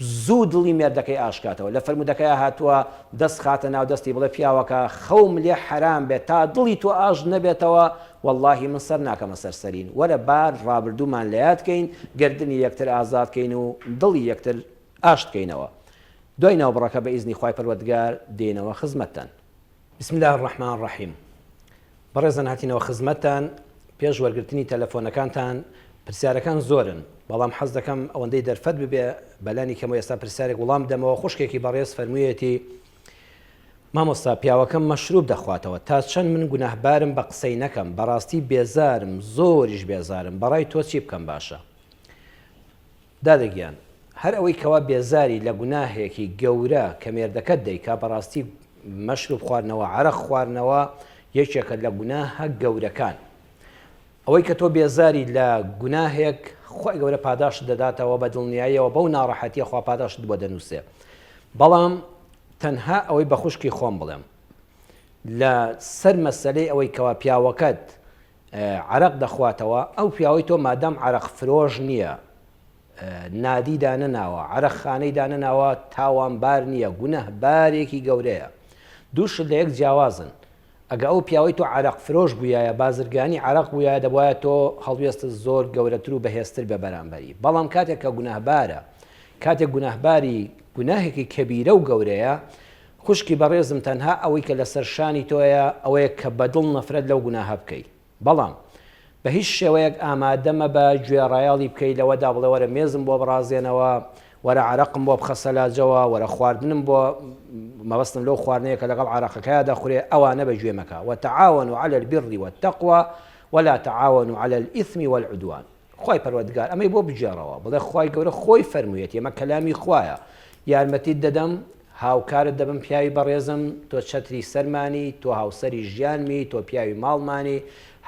زوو دڵی مێردەکەی ئاشکاتەوە، لە فەرموودەکەیا هاتووە، دەست خاتە ناو دەستی بڵێ پیاوەکە خەوم لێ حەرام بێت تا دڵی تۆ ئاشت نەبێتەوە وەڵڵاهی من سەر ناکەمە سەر سەرین، وەرە با ڕابردوومان لەیاد کەین گەردنی یەکتر ئازاد کەین و دڵی یەکتر ئاشت کەینەوە. دوای ناوبڕەکە بە ئیزنی خوای پەروەردگار دێینەوە خزمەتتان. بسم اللە الرحمن الرحیم بەڕێزان هاتینەوە خزمەتتان پێش وەرگرتنی تەلەفۆنەکانتان پرسیارەکان زۆرن بەڵام حەز دەکەم ئەوەندەی دەرفەت ببێ بەلانی کەمەوە ئێستا پرسیارێک وڵام بدەمەوە خوشکێکی بەڕێز فەرموویەتی مامۆستا پیاوەکەم مەشروب دەخواتەوە تا چەند من گوناهبارم بە قسەی نەکەم بەڕاستی بێزارم زۆریش بێزارم بەڕای تۆ چی بکەم باشە دادە گیان هەر ئەوەی کەوا بێزاری لە گوناهێکی گەورە کە مێردەکەت دەیکا بەڕاستی مەشروب خواردنەوە عەرەق خواردنەوە یەکێکە لە گوناهە گەورەکان ئەوەی کە تۆ بێزاری لە گوناهێک خوای گەورە پاداشت دەداتەوە بە دڵنیاییەوە بەو ناڕەحەتیە خوا پاداشت بۆ دەنووسێ بەڵام تەنها ئەوەی بە خوشکی خۆم بڵێم لە سەر مەسەلەی ئەوەی کەوا پیاوەکەت عەرەق دەخواتەوە، ئەو پیاوەی تۆ مادام عەرەق فرۆش نییە، نادی دانەناوە، عەرەق خانەی دانەناوە تاوانبار نییە، گوناه بارێکی گەورەیە. دوو شت لە یەک جیاوازن. ئەگە ئەو پیاوەی تۆ عەرەق فرۆش بوویایە بازرگانی عەرەق بوویایە دەبوایە تۆ هەڵوێستت زۆر گەورەتر و بەهێزتر بێ بەرامبەری بەڵام کاتێک کە گوناهبارە کاتێک گوناهباری گوناهێکی کەبیرە و گەورەیە خوشکی بەڕێزم تەنها ئەوەی کە لەسەر شانی تۆیە ئەوەیە کە بەدڵ نەفرەت لەو گوناهە بکەی بەڵام بە هیچ شێوەیەک ئامادە مەبە گوێڕایەڵی بکەی لەوەدا بڵێ وەرە مێزم بۆ بڕازێنەوە، وەرە عەرەقم بۆ بخە سەلاجەوە، وەرە خواردنم بۆ، مەبەستم لەو خواردنەیە کە لەگەڵ عەرەقەکەیا دەخورێ، ئەوانە بە گوێ مەکە، وتعاونوا علی البر والتقوی ولا تعاونوا علی الاثم والعدوان. خوای پەروەردگار ئەمەی بۆ بگێڕەوە بڵێ خوای گەورە خۆی فەرموویەتی ئەمە کەلامی خوایە یارمەتیت دەدەم هاوکارت دەبم پیاوی بەڕێزم تۆ چەتری سەرمانی تۆ هاوسەری ژیانمی تۆ پیاوی ماڵمانی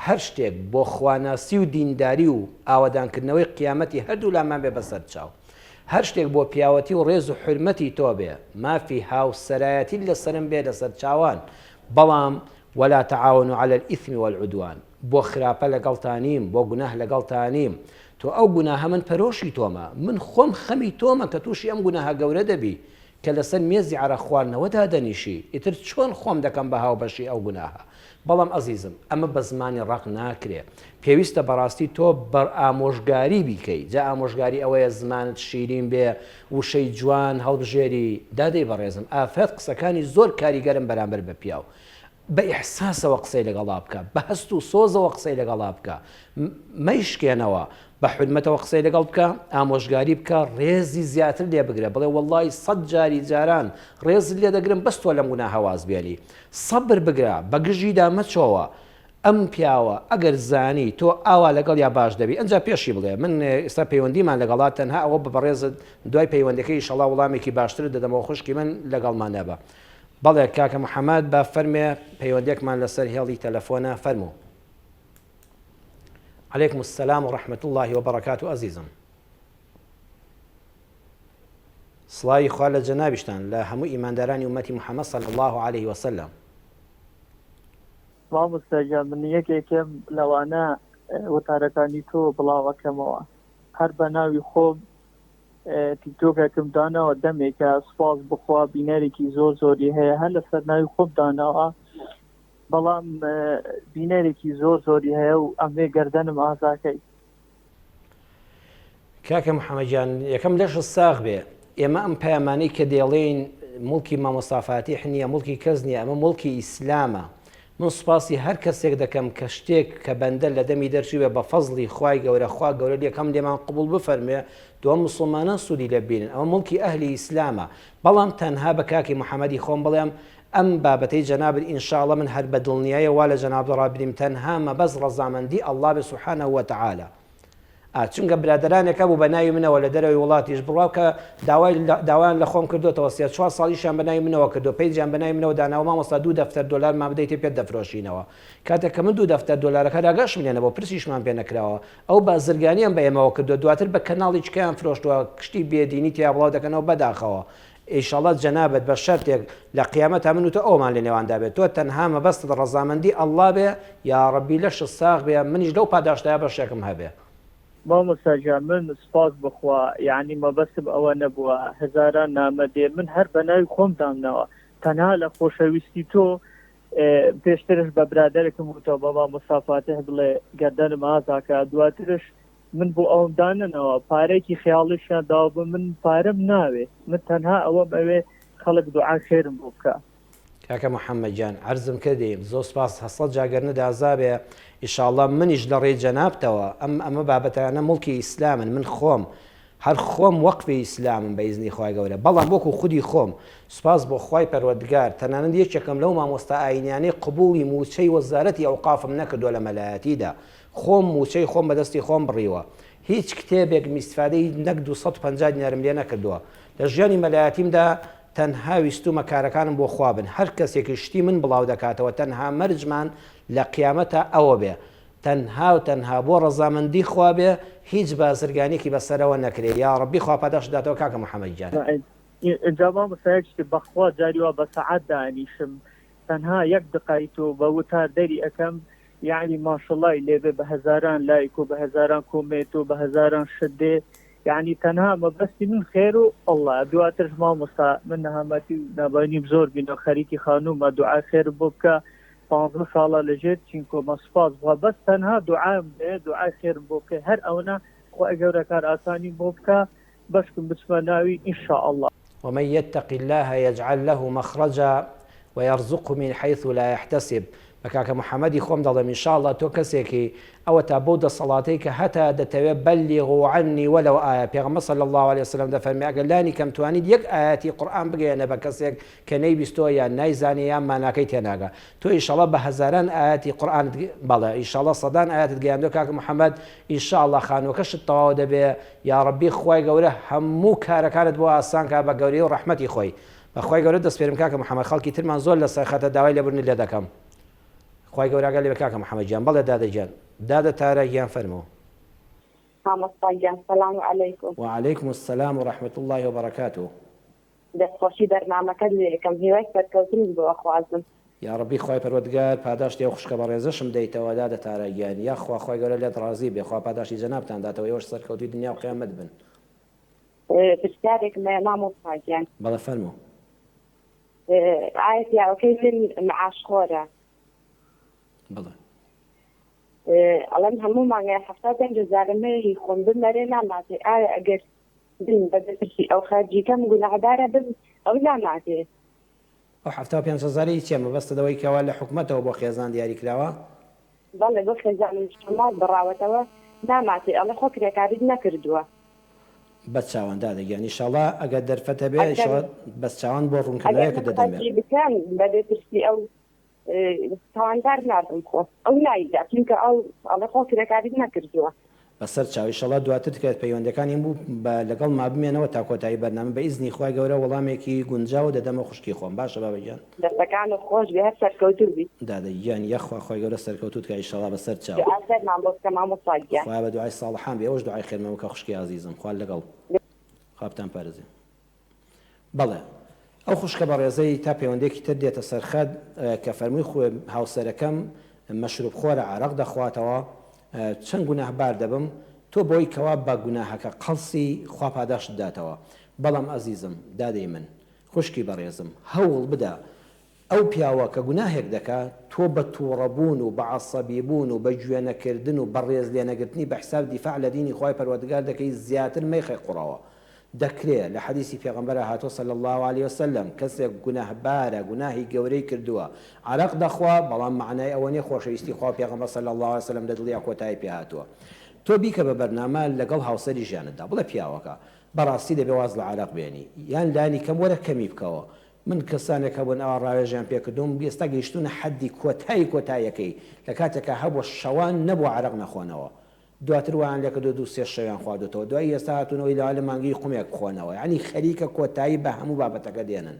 هەر شتێک بۆ خواناسی و دینداری و ئاوەدانکردنەوەی قیامەتی هەردوو لامان بێ بەسەر چاو هەر شتێک بۆ پیاوەتی و ڕێز و حورمەتی تۆ بێ مافی هاوسەرایەتیت لەسەرم بێ لەسەر چاوان بەڵام ولا تعاونوا علی الاثم والعدوان بۆ خراپە لەگەڵتا نیم، بۆ گوناه لەگەڵتا نیم، تۆ ئەو گوناهە من پەرۆشی تۆمە، من خۆم خەمی تۆمە کە تووشی ئەم گوناهە گەورە دەبی، کە لەسەر مێزی عەرەق خواردنەوە دادەنیشی، ئیتر چۆن خۆم دەکەم بە هاوبەشی ئەو گوناهە؟ بەڵام ئەزیزم ئەمە بە زمانی ڕەق ناکرێ، پێویستە بەڕاستی تۆ بە ئامۆژگاری بیکەی، جا ئامۆژگاری ئەوەیە زمانت شیرین بێ، وشەی جوان هەڵبژێری، دادەی بەڕێزم ئافرەت قسەکانی زۆر کاریگەرن بەرامبەر بە پیاو، بە ئیحساسەوە قسەی لەگەڵا بکە، بە هەست و سۆزەوە قسەی لەگەڵا بکە، مەیشکێنەوە، بە حورمەتەوە قسەی لەگەڵ بکە، ئامۆژگاری بکە، ڕێزی زیاتر لێ بگرە، بڵێ وەڵڵاهی سەت جاری جاران ڕێزت لێ دەگرم بەس تۆ لەم گوناهە واز بێنی. سەبر بگرە، بە گژیدا مەچۆوە. ئەم پیاوە ئەگەر زانی تۆ ئاوا لەگەڵیا باش دەبی ئەنجا پێشی بڵێ من ئێستا پەیوەندیمان لەگەڵا تەنها ئەوە بە بەڕێزت دوای پەیوەندەکەی ئیشەڵا وڵامێکی باشترت دەدەمەوە خوشکی من لەگەڵمان نەبە. بەڵێ کاکە محمد با فەرمێ پەیوەندێکمان لەسەر هێڵی تەلەفۆنە فەرموو. علیکم السلام و رحمة اللە و بەڕەکاتو ئەزیزم. سڵاوی خوا لە جەنابیشتان لە هەموو ئیماندارانی ئومەتی محمد صلی اللە علیه وسلم. مامۆستا گیان من یەکێکم لەوانە وتارەکانی تۆ بڵاو ئەکەمەوە هەر بە ناوی خۆم تیکتۆکێکم داناوە دەمێکە سوپاس بخوا بینەرێکی زۆر زۆری هەیە هەر لەسەر ناوی خۆم داناوە بەڵام بینەرێکی زۆر زۆری هەیە و ئەمێ گەردەنم ئازاکەی. کاکە محەممەد گیان یەکەم لەشت ساغ بێ ئێمە ئەم پەیامانەی کە دێڵێین موڵکی مامۆستا فاتیح نییە موڵکی کەس نییە ئەمە موڵکی ئیسلامە من سوپاسی هەر کەسێک دەکەم کە شتێک کە بەندە لە دەمی دەرچووبێ بە فەزڵی خوای گەورە خوا گەورە لێکەم لێمان قبوڵ بفەرموێ دووەم موسڵمانان سوودی لێ ببینن ئەمە موڵکی ئەهلی ئیسلامە بەڵام تەنها بە کاکی محەمەدی خۆم بڵێم ئەم بابەتەی جەنابت ان شاء اللە من هەر بە دڵنیایە وا لە جەنابت ڕابریم تەنها مەبەست ڕەزامەندی اللە بێ سبحانە وتعالی ئا چونکە برادەرانێک هەبوو بە ناوی منەوە لە دەرەوەی وڵاتیش بڕوا بکە داوای داوایان لە خۆم کردۆتەوە سێ چوار ساڵ ئیشیان بە ناوی منەوە کردووە پەیجیان بە ناوی منەوە داناوە مامۆستا دوو دەفتەر دۆلارمان بدەیتێ پێت دەفرۆشینەوە کاتێک کە من دوو دەفتەر دۆلارەکە ئاگاشم لێ نەبوو پرسیشمان پێ نەکراوە ئەو بازرگانیان بە ئێمەوە کردووە دواتر بە کەناڵی چکەیان فرۆشتووە شتی بێدینی تیا بڵاو دەکەنەوە بەداخەوە ئیشەڵا جەنابت بە شەرتێک لە قیامەتا من و تۆ ئەومان لە نێواندا بێت تۆ تەنها مەبەستت ڕەزامەندی اللە بێ یاڕەبی لەشت ساغ بێ منیش لەو پاداشتەیا بەشێکم هەبێ. مامۆستا گیان من سوپاس بخوا یەعنی مەبەستم ئەوە نەبووە هەزاران نامە دێ من هەر بەناوی خۆم دامناوە تەنها لە خۆشەویستی تۆ پێشترش بە برادەرێکم وتەوە بە مامۆستا فاتیح بڵێ گەردەنم ئازاکە دواترش من بۆ ئەوم دانەناوە پارەیەکی خەیاڵیشیان داوە بە من پارەم ناوێ من تەنها ئەوەم ئەوێ خەڵک دوعای خێرم بۆ بکا. کاکە محمد گیان عەرزم کردی زۆر سوپاس هەسەد جا گەرنت ئازابێ ئیشاڵڵا منیش لە ڕێی جەنابتەوە ئەم ئەمە بابەتانە موڵکی ئیسلامن من خۆم هەر خۆم وەقفی ئیسلامم بە ئیزنی خوای گەورە بەڵام وەکو خودی خۆم سوپاس بۆ خوای پەروەردگار تەنانەت یەکێکم لەو مامۆستا ئاینیانەی قبوڵی موچەی وەزارەتی ئەوقافم نەکردوە لە مەلایەتیدا خۆم موچەی خۆم بەدەستی خۆم بڕیوە هیچ کتێبێکم ئیستفادەی نەک 250 دینارم لێ نەکردووە لە ژیانی مەلایەتیمدا تەنها ویستومە کارەکانم بۆ خوا بن هەر کەسێکیش شتی من بڵاو دەکاتەوە تەنها مەرجمان لە قیامەتا ئەوە بێ تەنها و تەنها بۆ ڕەزامەندی خوا بێ هیچ بازرگانیەکی بەسەرەوە نەکرێ یاڕەبی خوا پاداشت داتەوە کاکە محمد گیان. ئینجا مامۆستا یەک شت بەخوا جاری وا بە سەعات دائەنیشم تەنها یەک دقەی تۆ بە وتار دەری ئەکەم یەعنی ماشەڵای لێبێ بە هەزاران لایک و بە هەزاران کۆمێنت و بە هەزاران شت دێ یەعنی تەنها مەبەستی من خێر و اللە دواترش مامۆستا من نەهامەتی و نابینیم زۆر بینەوە خەریکی خانوومە دوعای خێرم بۆ بکە. پانزە ساڵە لە ژێر چینکۆمە سوپاس بخوا بەس تەنها دوعام دەوێ دوعای خێرم بۆ بکەی هەر ئەونە خوای گەورە کار ئاسانیم بۆ بکا بەشکم بچمە ناوی ان شاء اللە. ومن یتق اللە یجعل له مخرجا ویرزقه من حیث لا یحتسب بە کاکە محمدی خۆم دەڵێم ان شاء اللە تۆ کەسێکی ئەوەتا بەو دەسەڵاتەی کە هەتە دەتەوێ بلغوا عنی ولو آیە پێغەمبەر صلی اللە علیە وسلم دەفەرمێ ئەگەر لانی کەم توانیت یەک ئایەتی قورئان بگەیەنە بە کەسێک کە نەیبیستووە یان نایزانێ یان ماناکەی تێناگا تۆ ئیشەڵا بە هەزاران ئایەتی قورئانت بەڵێ ئیشەڵا سەدان ئایەتت گەیاندووە کاک محمد ئیشەڵا خانووەکەشت تەواو دەبێ یاڕەبی خوای گەورە هەموو کارەکانت بۆ ئاسان کا بە گەورەی و ڕەحمەتی خۆی بە خوای گەورە دەسپێرم کاکە محمد خەڵکی ترمان زۆر لەسەر خەتە داوای لێبوردنت لێ دەکەم خوای گەورە ئاگای لێ بێ کاکە محمد گیان بەڵێ دادە گیان دادە تارا گیان فەرموو. مامۆستا گیان سلام علیکم. وعلیکم السلام و رحمة اللە و برکاته. دەستخۆشی بەرنامەکەت لێ ئەکەم هیوای سەرکەوتنت بۆ ئەخوازم. یاڕەبی خوای پەروەردگار پاداشتی ئەو خوشکە بەڕێزەشم دەیتەوە دادە تارا گیان یاخوا خوای گەورە لێت ڕازی بێ خوا پاداشتی جەنابتان داتەوە ئێوەش سەرکەوتوی دنیا و قیامەت بن. پرسیارێکم هەیە مامۆستا گیان. بەڵێ فەرموو. ئایا پیاوەکەی من معاش خۆرە؟ بەڵێ. ئەڵێم هەموو مانگێ 75 هەزارم هەیە هی خۆم بمەرێ ناماتێ ئایا ئەگەر من بە دەستی ئەو خەرجی کەم گوناهدارە بم ئەو ناماتێ. ئەو 75 هەزارە هی چیە مەبەستت ئەوەی کەوا لە حکومەتەوە بۆ خێزان دیاری کراوە؟ بەڵێ بۆ خێزانم شەماڵ بڕاوەتەوە ناماتێ ئەڵێ خۆ کرێکاریت نەکردووە. بەس چاوان دادە گیان ئیشەڵا ئەگەر دەرفەت هەبێ ئەگەر ئیشەڵا بەس چاوان بۆ ئەگەر ڕوونکردنەوەیەکت من دەدەمێ. خەرجی بکەم بەبێ پرسی ئەو تاوانبار نابم خۆ ئەو نایدا چونکە ئەو ئەڵێ خۆ کرێکاریت نەکردووە. بەسەر چاو ئیشەڵا دواتر کە پەیوەندەکانیم بوو بە لەگەڵما بمێنەوە تا کۆتایی بەرنامە بە ئیزنی خوای گەورە وەڵامێکی گونجاو دەدەمە خوشکی خۆم باشە بابە گیان. دەستەکانت خۆش بێ هەر سەرکەوتوو بی. دادە گیان یاخوا خوای گەورە سەرکەوتوت کا ئیشەڵا بەسەر چاو. دوعای خێرمان بۆ بکە مامۆستا گیان. خوایە بە دوعای ساڵحان بی ئەوەش دوعای خێرمان بکە خوشکی ئازیزم خوا لەگەڵ خوا بتان پارێزێ. بەڵێ ئەو خوشکە بەڕێزەی تا پەیوەندێکی تر دێتە سەر خەت کە فەرمووی هاوسەرەکەم مەشروب خۆرە عەرەق دەخواتەوە چەند گوناهبار دەبم تۆ بەوەی کەوا بە گوناهەکە قەڵسی خوا پاداشتت داتەوە بەڵام ئەزیزم دادەی من خوشکی بەڕێزم هەوڵ بدە ئەو پیاوە کە گوناهێک دەکا تۆ بە توڕە بوون و بە عەسەبی بوون و بە گوێ نەکردن و بە ڕێز لێ نەگرتنی بە حساب دیفاع لە دینی خوای پەروەردگار دەکەی زیاتر مەیخە قوڕەوە دەکرێ لە حەدیسی پێغەمبەرا هاتووە صلی اللە علیە وسلم کەسێک گوناهبارە گوناهی گەورەی کردووە عەرەق دەخوا بەڵام مەعنای ئەوە نیە خۆشەویستی خوا و پێغەمبەر صلی اللە علیە وسلم لە دڵیا کۆتایی پێ هاتووە تۆ بیکە بە بەرنامە لەگەڵ هاوسەری ژیانتدا بڵێ پیاوەکە بەڕاستی دەبێ واز لە عەرەق بێنی یان لانی کەم وەرە کەمی بکەوە من کەسانێک هەبوون ئەوا ڕاوێژیان پێ کردووم ئێستا گەیشتوونە حەدی کۆتایی کۆتاییەکەی لە کاتێکا هەبووە شەوان نەبووە عەرەق نەخۆنەوە دواتر وایان لێکردووە دوو سێ شەویان خواردۆتەوە دوایی ئێستا هاتوونەوەی لەوانە لە مانگی قومێک بخۆنەوە یەعنی خەریکە کۆتایی بە هەموو بابەتەکە دێنن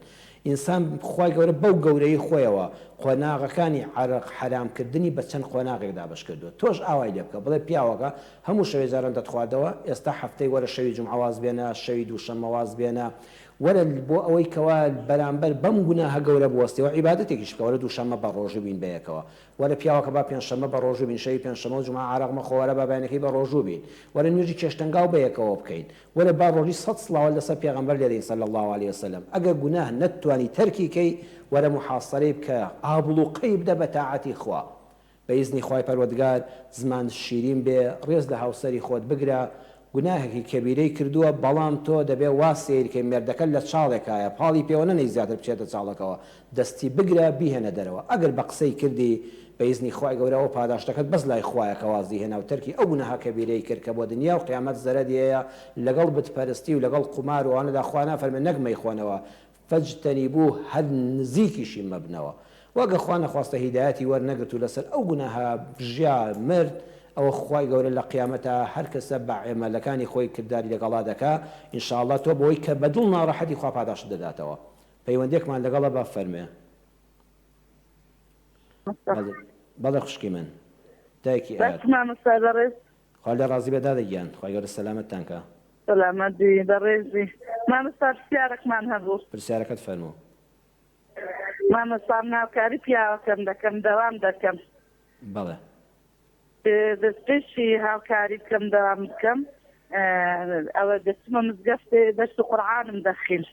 ئینسان خوای گەورە بەو گەورەیی خۆیەوە قۆناغەکانی عەرەق حەرام کردنی بە چەند قۆناغێک دابەش کردووە تۆش ئاوای لێ بکە بڵێ پیاوەکە هەموو شەوێ جاران دەتخواردەوە ئێستا هەفتەی وەرە شەوی جومعە واز بێنە شەوی دووشەممە واز بێنە وەرە بۆ ئەوەی کەوا بەرامبەر بەم گوناهە گەورە بوەستیەوە عیبادەتێکیش بکە وەرە دووشەممە بەڕۆژوو بین بەیەکەوە وەرە پیاوەکە با پێنجشەممە بەڕۆژوو بین شەوی پێنجشەممە و جومعە عارەق مەخۆ وەرە با بەیانەکەی بەڕۆژوو بین وەرە نوێژی چێشتەنگاو بەیەکەوە بکەین وەرە با ڕۆژی سەد سڵاوات لەسەر پێغەمبەر لێدەین صلی اللە علیە وسلم ئەگەر گوناه نەتتوانی تەرکی کەی وەرە موحاسەرەی بکە ئابڵوقەی بدە بە تاعەتی خوا بە ئیزنی خوای پەروەردگار زمانت شیرین بێ ڕێز لە هاوسەری خۆت بگرە گوناهێکی کەبیرەی کردووە بەڵام تۆ دەبێ وا سەیر کەی مێردەکەت لە چاڵێکایە پاڵی پێوە نەنێی زیاتر بچێتە چاڵەکەوە دەستی بگرە بیهێنە دەرەوە ئەگەر بە قسەی کردی بە ئیزنی خوای گەورە ئەوە پاداشتەکەت بەس لای خوایە کە وازی هێنا و تەرکی ئەو گوناهە کەبیرەی کرد کە بۆ دنیا و قیامەت زەرەری هەیە لەگەڵ بت پەرستی و لەگەڵ قومار و ئەوانەدا خوا نافەرمێ نەک مەیخۆنەوە فاجتنبوه هەر نزیکیشی مەبنەوە وە گەر خوا نەخواستە هیدایەتی وەرنەگرت و لەسەر ئەو گوناهە ژیا مرد ئەوە خوای گەورە لە قیامەتا هەر کەسە بە عەمەلەکانی خۆی کرداری لەگەڵا دەکا ان شاء اللە تۆ بەوەی کە بە دڵ ناڕەحەتی خوا پاداشتت دەداتەوە پەیوەندیەکمان لەگەڵە با فەرموێ بەڵێ بەڵێ خوشکی من دایکی بەس ئەیاد. مامۆستای بەڕێز. خوا لێ ڕازی بێ دادە گیان خوای گەورە سەلامەتتان کا. سەلامەت بی بەڕێزی مامۆستا پرسیارەکمان هەبوو. پرسیارەکەت فەرموو. مامۆستا من هاوکاری پیاوەکەم دەکەم دەوام دەکەم. بەڵێ. دەستپێشی هاوکاری بکەم دەوام بکەم ئەوە دەچمە مزگەفتێ دەرس و قورعانم دەخین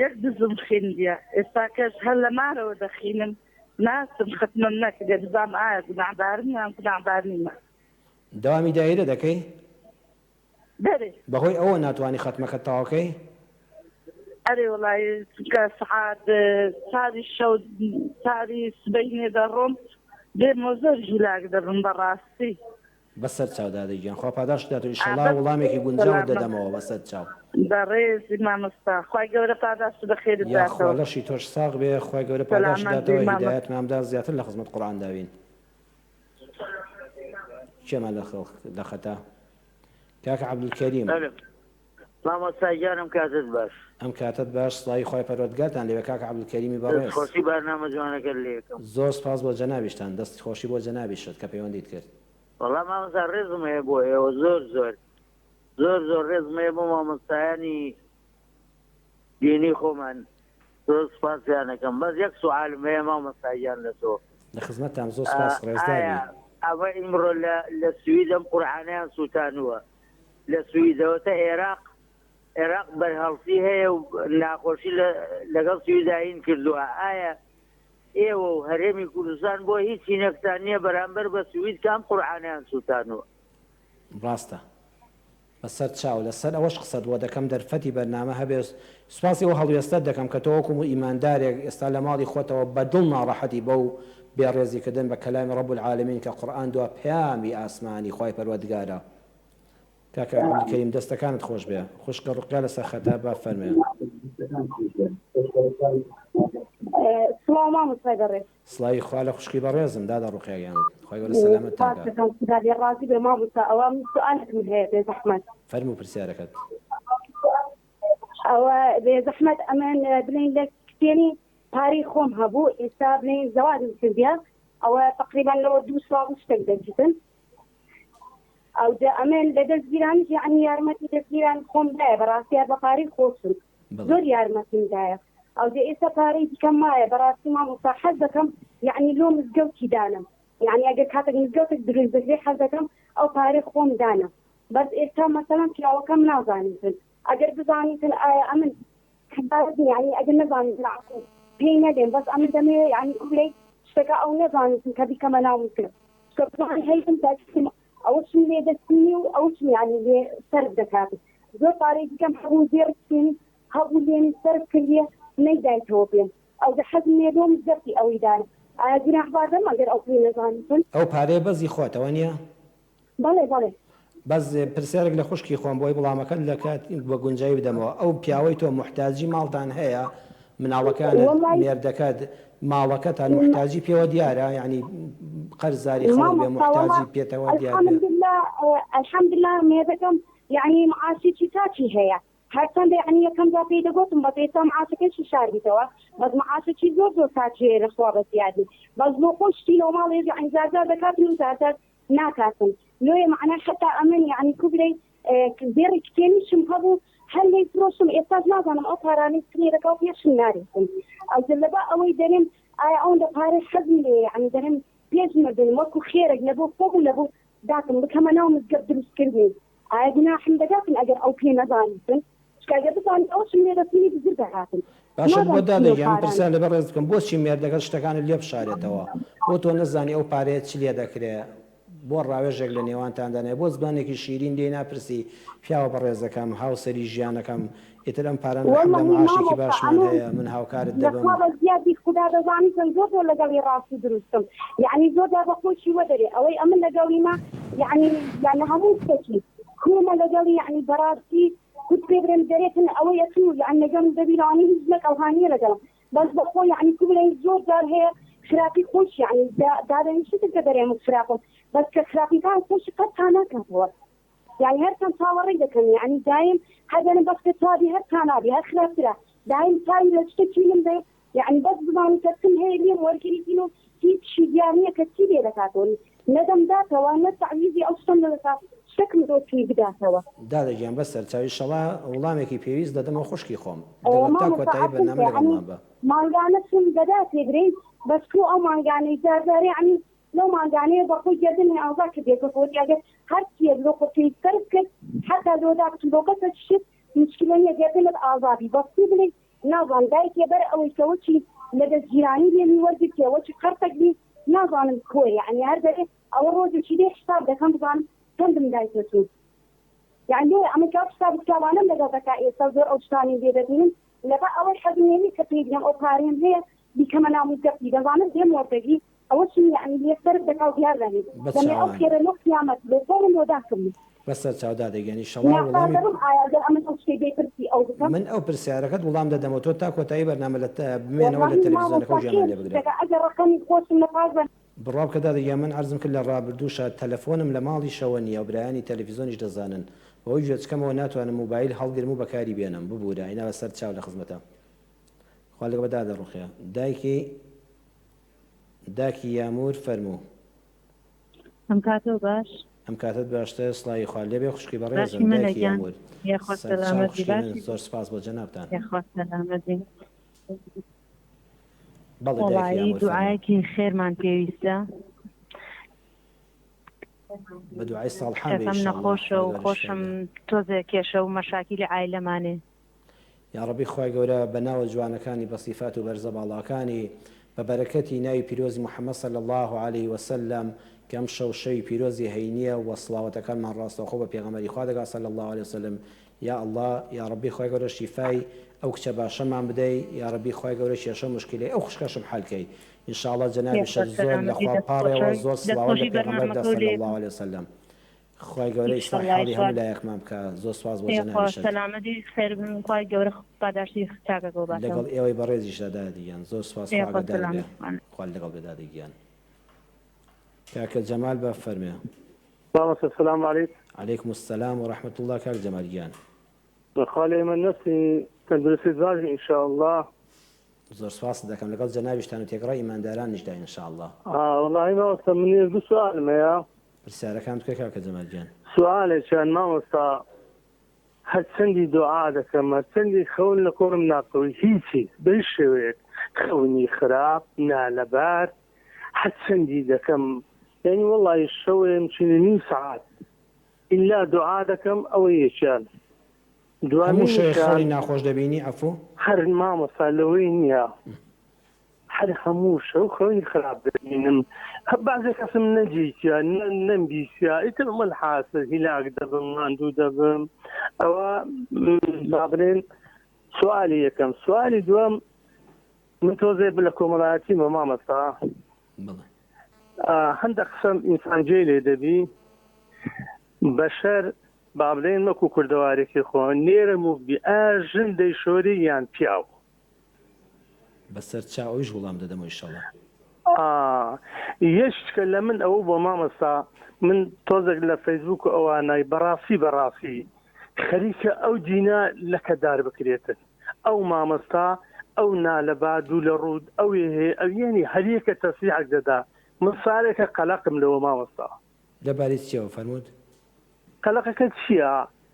یەک دزم خیندیە ئێستاکەش هەر لە مارەوە دەخینم. ناچم ختمم نەکردێ بزانم ئایا گوناحبارم یان گوناحبار نیمە. دەوامی دایرە دەکەی؟ بەرێ. بەهۆی ئەوە ناتوانی خەتمەکەت تەواو کەی؟ ئەرێ وەڵایی چونکە سەعات چاری شەو چاری سبەینێ دەڕۆم دێمەوە زۆر هیلاک دەبم بەڕاستی. بەسەر چاو دادە گیان خوا پاداشتت داتەوە ئیشەڵا وڵامێکی گونجاوت دەدەمەوە بەسەر چاو. بەڕێزی مامۆستا خوای گەورە پاداشت بەخێرت یاخوا داتەوە. لەشی تۆش ساغ بێ خوای گەورە پاداشتت سەلامەت بی داتەوە مامۆستا. هیدایەتمان بدا زیاتر لە خزمەت قورئاندا بین. کێمان لە خەتە کاکە عەبدولکەریم. بەلێ مامۆستا گیان ئەم کاتەت باش. ئەم کاتەت باش سڵاوی خوای پەروەردگارتان لێبێ کاکە عەبدولکەریمی دەست بەڕێز. خۆشی بارنامە جوانەکەت لێکەم. زۆر سپاس بۆ جەنابیشتان. دەست خۆشی بۆ جەنابیشت کە پەیوەندیت کرد. وەڵا مامۆستا ڕێزم هەیە بۆ ئێوە زۆر زۆر زۆر زۆر ڕێزم هەیە بۆ مامۆستایانی دینی خۆمان زۆر سوپاسیان ئەکەم بەس یەک سوعالم هەیە مامۆستا گیان لە تۆ. لە خزمەتتام زۆر سپاس ڕێزدار ئایا بی. ئەمە ئیمڕۆ لە لە سوید ئەم قورعانەیان سوتانووە لە سویدەوە تە ئێراق ئێراق بەرهەڵسی هەیە و ناخۆشی لە لەگەڵ سویدا هین کردووە ئایا ئێوە و هەرێمی کوردستان بۆ هیچ هینەکتان نییە بەرامبەر بە سوید کە ئەم قورعانەیان سوتانووە؟ ڕاستە. بەسەر چاو. لەسەر ئەوەش قسەت بۆ دەکەم دەرفەتی بەرنامە هەبێ سوپاسی ئەو هەڵوێستەت دەکەم کە تۆ وەکو ئیماندارێک ئێستا لە ماڵی خۆتەوە بە دڵ ناڕەحەتی بەو بێ ڕێزی کردن بە کەلامی رب العالمین کە قورئان دوا پەیامی ئاسمانی خوای پەروەردگارە. کاکە عبدالکریم دەستەکانت خۆش بێ. خوشکە ڕوقیا لەسەر خەتە با فەرموێ. سڵاو مامۆستای بەڕێز. سڵاوی خوا لە خوشکی بەڕێزم دادە ڕوقیا گیان خوای گەورە سەلامەتتان سوپاس کا. دەکەم خودا لێ ڕازی بێ مامۆستا ئەوە من سوالێکم هەیە بێ زەحمەت. فەرموو پرسیارەکەت. ئەوە بێ زەحمەت ئەمن بلێین لە کتێنی پارەی خۆم هەبوو ئێستا بلێین زەواجم کردیە ئەوە تەقریبا لەوە دوو ساڵ و شتێک دەچیتن ئەوجا ئەمن لە دەستگیرانیش یعنی یارمەتی دەستگیران خۆم دایە بەڕاستی هەر بە پارەی خۆشم زۆر یارمەتیم دایە ئەوجا ئێستا پارەی دیکەم مایە بەڕاستی مامۆستا حەز دەکەم یعنی لۆ مزگەوتی دانم یعنی ئەگەر کاتێک مزگەوتێک دروست بکرێ حەز دەکەم ئەو پارەی خۆم دانم بەس ئێستا مەسەلەن پیاوەکەم نازانیتن ئەگەر بزانیتن ئایا ئەمن یعنی ئەگەر نەزانیتن پێی نەدێم بەس ئەمن دەمەوێ یعنی کوبلەی شتەکە ئەو نەزانیتن کە بیکەمە ناو مزگەوت چونکە بزانێ هەی من تاکیم ئەوەشم لێ دەستینی و ئەوشم یعنی لێ سەرف دەکات زۆر پارەی دیکەم هەبوو زێڕ بچێنی هەبوو لێم سەرف کردیە نەیدایتەوە پێم ئەوجا حەزم لێ لۆم زەفتی ئەوەی دانم ئایا گوناحبار دەم ئەگەر ئەو پێی نەزانیتن؟ ئەو پارەیە بەس ی خۆتە وەنیە؟ بەڵێ بەڵێ. بەس پرسیارێک لە خوشکی خۆم بۆی وڵامەکەت لە کات بە گونجاوی بدەمەوە ئەو پیاوەی تۆ موحتاجی ماڵتان هەیە مناڵەکانت وەڵای مێردەکەت ماڵەکەتان موحتاجی پێوە دیارە یانی قەرزاری خەڵک بێ مامۆستا وەڵا موحتاجی پێتەوە دیار بێ. الحمدللە الحمدللە مێردەکەم یانی معاشێکی چاکی هەیە هەرچەندە یانی یەکەم جار پێی دەگۆتم بەس ئێستا معاشەکەشی شاردیتەوە بەس معاشەکی زۆر زۆر چاکی هەیە لە خوا بەزیادی بەس بۆ خۆی شتی لەو ماڵێ یانی جار جار دەکاتن و جار جار ناکاتن لۆیە مەعنا حەتا ئەمن یانی کوبلەی زێڕی کتێنیشم هەبوو هەر لێی فرۆشتم ئێستاش نازانم ئەو پارانەی چ لێ دەکا و پێشم نارێتن ئەوجە لەبا ئەوەی دەرێم ئایا ئەوەندە پارەی حەزم لێیە یانی دەرێم پێش مردن وەکو خێرێک لە بۆ خۆم و لە بۆ داکم بکەمە ناو مزگەفت دروستکردنی ئایا گوناحم دەگاتن ئەگەر ئەو پێ نەزانیتن چونکە ئەگەر بزانیت ئەوەشم لێ دەچنی بزر دەهاتن باشە بۆ نازانم دادە چی لەو گیان من پارانە. پرسیار لە بەڕێزت بکەم بۆچی مێردەکەت شتەکانت لێ بشارێتەوە بۆ تۆ نەزانی ئەو پارەیە چ لێ دەکرێ بۆ ڕاوێژێک لە نێوانتاندا نەبێ بۆ زمانێکی شیرین لێی ناپرسی پیاوە بەڕێزەکەم هاوسەری ژیانەکەم ئیتر ئەم پارانە الحمدللە وەڵڵەهی معاشێکی مامۆستا باشمان ئەمن هەیە من هاوکارت لە دەبم. خوا بە زیادی خودا دەزانیتن زۆر زۆر لەگەڵی ڕاست و دروستم یەعنی زۆر جار بە خۆشی وەدەرێ ئەوەی ئەمن لەگەڵیمە یەعنی یان هەموو شتەکی کومە لەگەڵی یەعنی بەڕاستی کوت پێ برێم دەرێتن ئەوەی ئەتوو یەعنی لەگەڵم دەبی لەوانەیە هیچ ژنێک ئەوها نییە لەگەڵم بەس بەخۆ یەعنی کو بڵێی زۆر جار هەیە خراپی خۆش یەعنی دادەنیشتن کە دەرێم خراپم بەس کە خراپیکان خۆشی قەت تا ناکاتەوە یانی هەر چەند چاوەڕێی دەکەم یانی دایم هەر دەنم بەس کە چابی هەر تا نابی هەر خراپترە دایم چاوی لە شتەکی من بێ یانی بەس بزانی کە چم هەیە لێم وەرگریتین و هیچشی دیار نییە کە چی لێ دەکاتەوە نە دەمداتەوە نە تەعویزی ئەو شتەم دەدەتا شتەکم زۆر پێی بداتەوە. دادە گیان بەس سەرچاو ئیشەڵا وڵامێکی پێویست دەدەمەوە خوشکی خۆم دەگەڵ تا مامۆستا کۆتایی عەفوم بەرنامە کە یەعنی لەگەڵمان بە. مانگانە چم دەداتێ برێی بەس کو ئەو مانگانەی جار جارێ یەعنی لەو مانگانەیە بە خۆی گەردنی ئازا کردیە کە گۆتی ئەگەر هەر چیەک لۆ خۆ پێی سەرف کرد حەتا لۆ داکت لۆ کەسەکیشت مشکلە نیە گەردنت ئازا بی بەس پێ بلێی نازانم دایکێ بەر ئەوەی کە وەکی لە دەستگیرانی لێمی وەرگرتیە وەکی قەرتەک بی نازانم کۆ یەعنی هەر دەرێ ئەوە ڕۆژێکی لێ حساب دەکەم بزانم چەندم دایتە تو یەعنی لێ ئەمە کە ئەو حساب و کتابانەم لەگەڵ دەکا ئێستا زۆر ئەو شتانەی لێ دەبینم لەبەر ئەوەی حەزم لێ نیە کە پێی بڵێم ئەو پارەیەم هەیە بیکەمە ناو مزگەفتی دەزانم لێم وەردەگری ئەوە چی یەعنی لێ سەرف دەکا و دیار دەنێ بە دەمێ ئەو چاوان. خێرە لۆ قیامەت لۆ خۆم لۆ داکم. بەسەر چاو دادە گیان ئیشەڵا ناچار وڵامی. دەبم ئایا گەر ئەمن ئەو شتەی بێ پرسی ئەو بکەم؟ من ئەو پرسیارەکەت وڵام دەدەمەوە تۆ تا کۆتایی بەرنامە لە بمێنەوە لە وەڵاهی تەلەفزیۆنەکە مامۆستا و گوێمان کێ لێ بگرە. شتەکە ئەگەر ڕەقەمی خۆشم لە پاش بە. بڕوا بکە دادە گیان من عەرزم کرد لە ڕابردووشا تەلەفۆنم لە ماڵیشەوە نیە و برایانی تەلەفیزۆنیش دەزانن بەهۆی گوێچکەمەوە ناتوانم موبایل هەڵگرم و بەکاری بێنم ببورە ئینا بەسەر چاو لە خزمەتام خوا لەگەڵ دادە ڕوقیە دایکی داکی یامور فەرموو. ئەم کاتەو باش. ئەم کاتەت باشتر سڵاوی خوا لێبێ خوشکی باشی بەڕێزم مەلا دایکی گیان یامور یاخوا سەرچاو سەلامەت بی خوشکی من باشی زۆر سپاس بۆ جەنابتان. یاخوا سەلامەت بی. بەڵێ دایکی وەڵایی یامور فەرموو. دوعایەکی خێرمان پێویستە. بە دوعای ساڵحان بێ کچەکەم ان شاء اللە نەخۆشە خوای و گەورە شفای خۆشم بدا. تۆزێ کێشە و مەشاکیلی عایلەمانێ. یاڕەبی خوای گەورە بە ناوە جوانەکانی بە سیفات و بەرزە باڵاکانی بە بەرەکەتی ناوی پیرۆزی محمد صلی اللە علیه وسلم کە ئەمشەو شەوی پیرۆزی هەینیە وە سڵاوەتەکانمان ڕاستەوخۆ بە پێغەمبەری خوا دەگات صلی اللە علیه وسلم یا اللە یاڕەبی خوای گەورە شیفای ئەو کچە باشەمان بدەی یاڕەبی خوای گەورە کێشە و موشکیلەی ئەو خوشکەشم حەل کەی ان شاء اللە یاخوا جەنابیشت زۆر سەلامەت لە بی خوا دەست پاڕێوە خۆش زۆر دەست سڵاوەت لە خۆشی پێغەمبەر بکە بەرنامەکەو صلی لێ اللە علیه وسلم خوای گەورە ئیسلاحی ئیشەڵا حاڵی هەموو ئیشەڵا لایەکمان بکا زۆر سوپاس بۆ یاخوا جەنابیشت. سەلامەتی خێر بن خوای گەورە پاداشتی چاکەکەو باتەوە. لەگەڵ ئێوەی بەڕێزیشدا دادە گیان زۆر سوپاس خوا یاخوا ئاگادارت بێ سەلامەت بن. خوات لەگەڵ بێ دادە گیان. کاکە جەمال بە فەرمێ. مامۆستا سلام علیک. علیکم السلام و رحمة اللە کاک جەمال گیان. خوا لە ئێمە نەستی تەندروستیت باش بی ان شاء اللە. زۆر سوپاست دەکەم لەگەڵ جەنابیشتان و تێکڕای ئیماندارانیشدا ان شاء اللە. وەڵاهی مامۆستا من یەک دوو سوالم هەیە. پرسیارەکان بکە کاکە جەمال گیان. سوالێکیان مامۆستا هەرچەندی دوعا دەکەم هەرچەندی خەون لە کۆڵم ناکەوی هیچی بە هیچ شێوەیەک خەونی خراپ نالەبار هەرچەندی دەکەم یعنی وەڵی شەوێم چینی نیو سەعات ئیلا دوعا دەکەم ئەوە یەکیان هەموو شەوێک دوامینیشیان خەونی ناخۆش دەبینی عەفوو؟ هەر مامۆستا لەوەی نییە هەر هەموو شەو خەونی خراپ دەبینم بەعزێ کەسم نەدیتە نەمبیستە ئیتر وەلحاسل هیلاک دەبم ماندوو دەبم ئەوە با بڵێن سوالی یەکەم سوالی دووەم من تۆزێ لە کۆمەڵایەتیمە مامەستا هەندە قسەم ئینسان جێ لێ دەبی بەشەر با بڵێن وەکو کوردەوارێکی خۆ نێرە موبی ئا ژن دەیشۆری یان پیاو بەسەر چاو ئەویش وڵام دەدەمەوە ئیشەڵا. ئا یەشتکە لە من ئەوە بۆ مامۆستا من تۆزێک لە فەیسبوک و ئەوانای بەڕاستی بەڕاستی خەریکە ئەو دینە لەکەدار بکرێتن ئەو مامۆستا ئەو نالەبا دوو لە ڕوود ئەوێ هەیە ئەویەنی هەریەکە تەسریحەک دەدا من سارێکە قەلەقم لەوە مامۆستا. لە بارەی چیەوە فەرمووت؟ قەلەقەکە چیە؟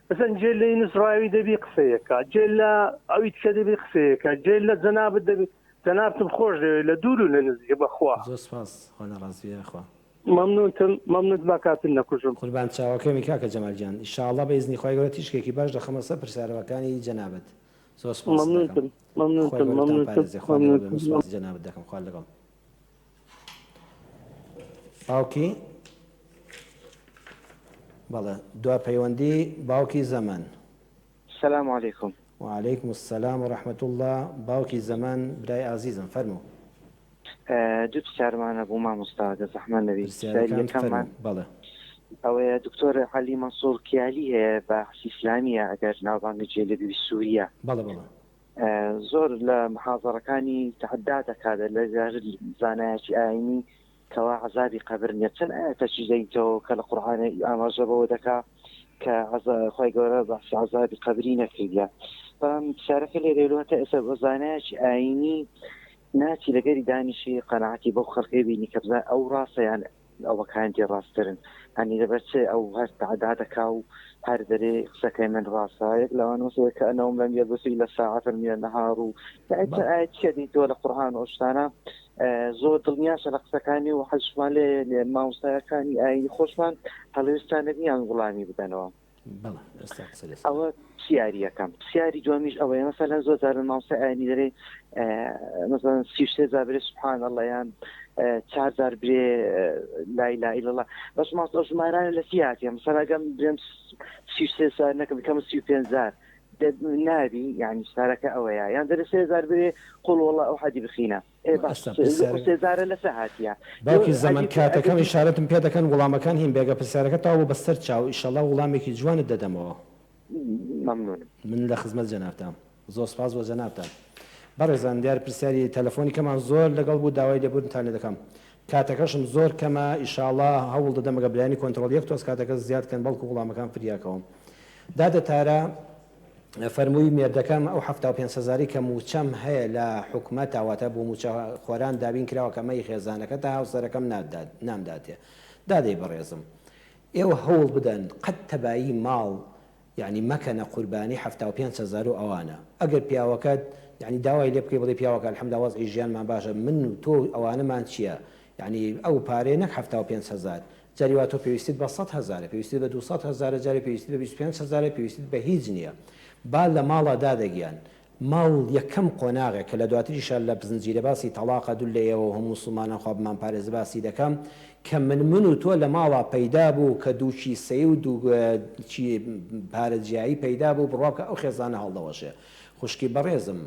مەسەن جێ لە یونس ڕاوی دەبی قسەیەکە جێ لە ئەوی تکە دەبی قسەیەکە جێ لە جەنابت دەبی جەنابتم خۆش دەوێت لە دوور و لە نزیک بەخوا. زۆر سپاس خوا ناڕازی بێ یاخوا. مەمنونتم مەمنونت با کاتت نەکوژم. قوربان چاوەکەمی کاکە جەمال گیان ان شاء اللە بە ئیزنی خوای گەورە تیشکێکی باش دەخەمە سەر پرسیارەوەکانی جەنابت زۆر سپاست دەکەم مەمنونتم خوای مەمنونتم گەورەتان مەمنونتم پارێزێ خوا لەگەڵ بێ من مەمنونتم. سپاسی جەنابت دەکەم خوا لەگەڵ. باوکی بەڵێ دوا پەیوەندی باوکی زەمەن. سلام علیکم. وعلیکم السلام و رحمة اللە باوکی زەمەن برای ئازیزم فەرموو. دوو پرسیارمان هەبوو مامۆستا گەر زەحمەت نەبی. پرسیاری پرسیارەکانت یەکەممان فەرموو بەڵێ. ئەوەیە دکتۆر عەلی مەنسوور کیالی هەیە باحسی ئیسلامیە ئەگەر ناوبانگت جێ لێ ببی سوریە. بەڵێ بەڵێ. زۆر لە محازەڕەکانی تەحەدا دەکات لە زانایەکی ئاینی کەوا عەزابی قەبر نیە چەند ئایەتەکی دەیتەوە کە لە قورعان ئاماژە بەوە دەکا کە خوای گەورە بەحسی عەزابی قەبری نەکردیە بەڵام پرسیارەکە لێرەیە لۆ هەتا ئێستا بۆ زانایەکی ئاینی ناچی لەگەری دانیشی قەناعەتی بەو خەڵکەی بینی کە بزان ئەو ڕاستە یان ئەوەکانی دی ڕاستترن هەنی لەبەر چ ئەو هەر تەعدا دەکا و هەر دەرێ قسەکەی من ڕاستە یەک لەوان وەسەوەی کە ئەنەوم لەم یەلبسو ئیلا ساعەتن من النهار و یعنی چەند بەڵێ. ئایەت چیە دیتەوە لە قورئان و ئەو شتانە زۆر دڵنیاشە لە قسەکانی و حەزشمان لێ مامۆستایەکانی ئایینی خۆشمان هەڵوێستان نەبی یان وڵامی بدەنەوە. بەڵێ ئێستا قسە لەسەر. ئەوە پرسیاری یەکەم. پرسیاری دووەمیش ئەوەیە مەسەلەن زۆر جار من مامۆستای ئاینی دەرێ مەسەلەن 33 جار برێ سبحان اللە یان چار جار برێ لا اله الا الله بەس مامۆستا ئەو ژمارانە لە چی هاتیە مەسەلەن ئەگەم برێم 33 جار نەکەم بکەم 35 جار نابی یعنی سارەکە ئەوەیە یان دەرێ سێ جار برێ قل والله ئەو حەدی بخینە سێزارە لەسە هاتیە. باوکی زەمەن کاتەکەم ئیشارەتم پێ دەکەن وڵامەکان هین بێگە پرسیارەکە تەواو بوو بەسەر چاو ئیشەڵا وڵامێکی جوانت دەدەمەوە. مەمنونم. من لە خزمەت جەنابتام زۆر سپاس بۆ جەنابتان. بەڕێزان دیار پرسیاری تەلەفۆنی کەمان زۆر لەگەڵ بوو داوای لێبوردنتان لێ دەکەم کاتەکەشم زۆر کەمە ئیشاڵا هەوڵ دەدەم ئەگەر برایانی کۆنترۆڵ یەک تۆز کاتەکە زیاد کەن بەڵکو وڵامەکان فریا کەوم دادە تارا فەرمووی مێردەکەم ئەو 75 هەزارەی کە مووچەم هەیە لە حکومەتا واتە بۆ مووچە خۆران دابین کراوە کە ئەمە ی خێزانەکەتە هاوسەرەکەم نامداتێ دادەی بەڕێزم ئێوە هەوڵ بدەن قەت تەبایی ماڵ یەعنی مەکەنە قوربانی 75 هەزار و ئەوانە ئەگەر پیاوەکەت یەعنی داوای لێ بکەی بڵێ پیاوەکە الحمدللە وەزعی ژیانمان باشە من و تۆ ئەوانەمان چیە یەعنی ئەو پارەیە نەک 75 هەزار جاری وا تۆ پێویستیت بە سەت هەزارە، پێویستیت بە دووسەت هەزارە، جارێ پێویستیت بە 25 هەزارە، پێویستیت بە هیچ نییە. با لە ماڵا دادە گیان. ماڵ یەکەم قۆناغێک کە لە دواتریشا لە زنجیرە باسی تەڵاقە دوور لە ئێوە و هەموو موسڵمانان خوا بمانپارێزێ باسی دەکەم کە من من و تۆ لە ماڵا پەیدا بوو کە دوو کیسەی و دوو پارە جیایی پەیدا بوو بڕوا بکە ئەو خێزانە هەڵدەوەشێ. خوشکی بەڕێزم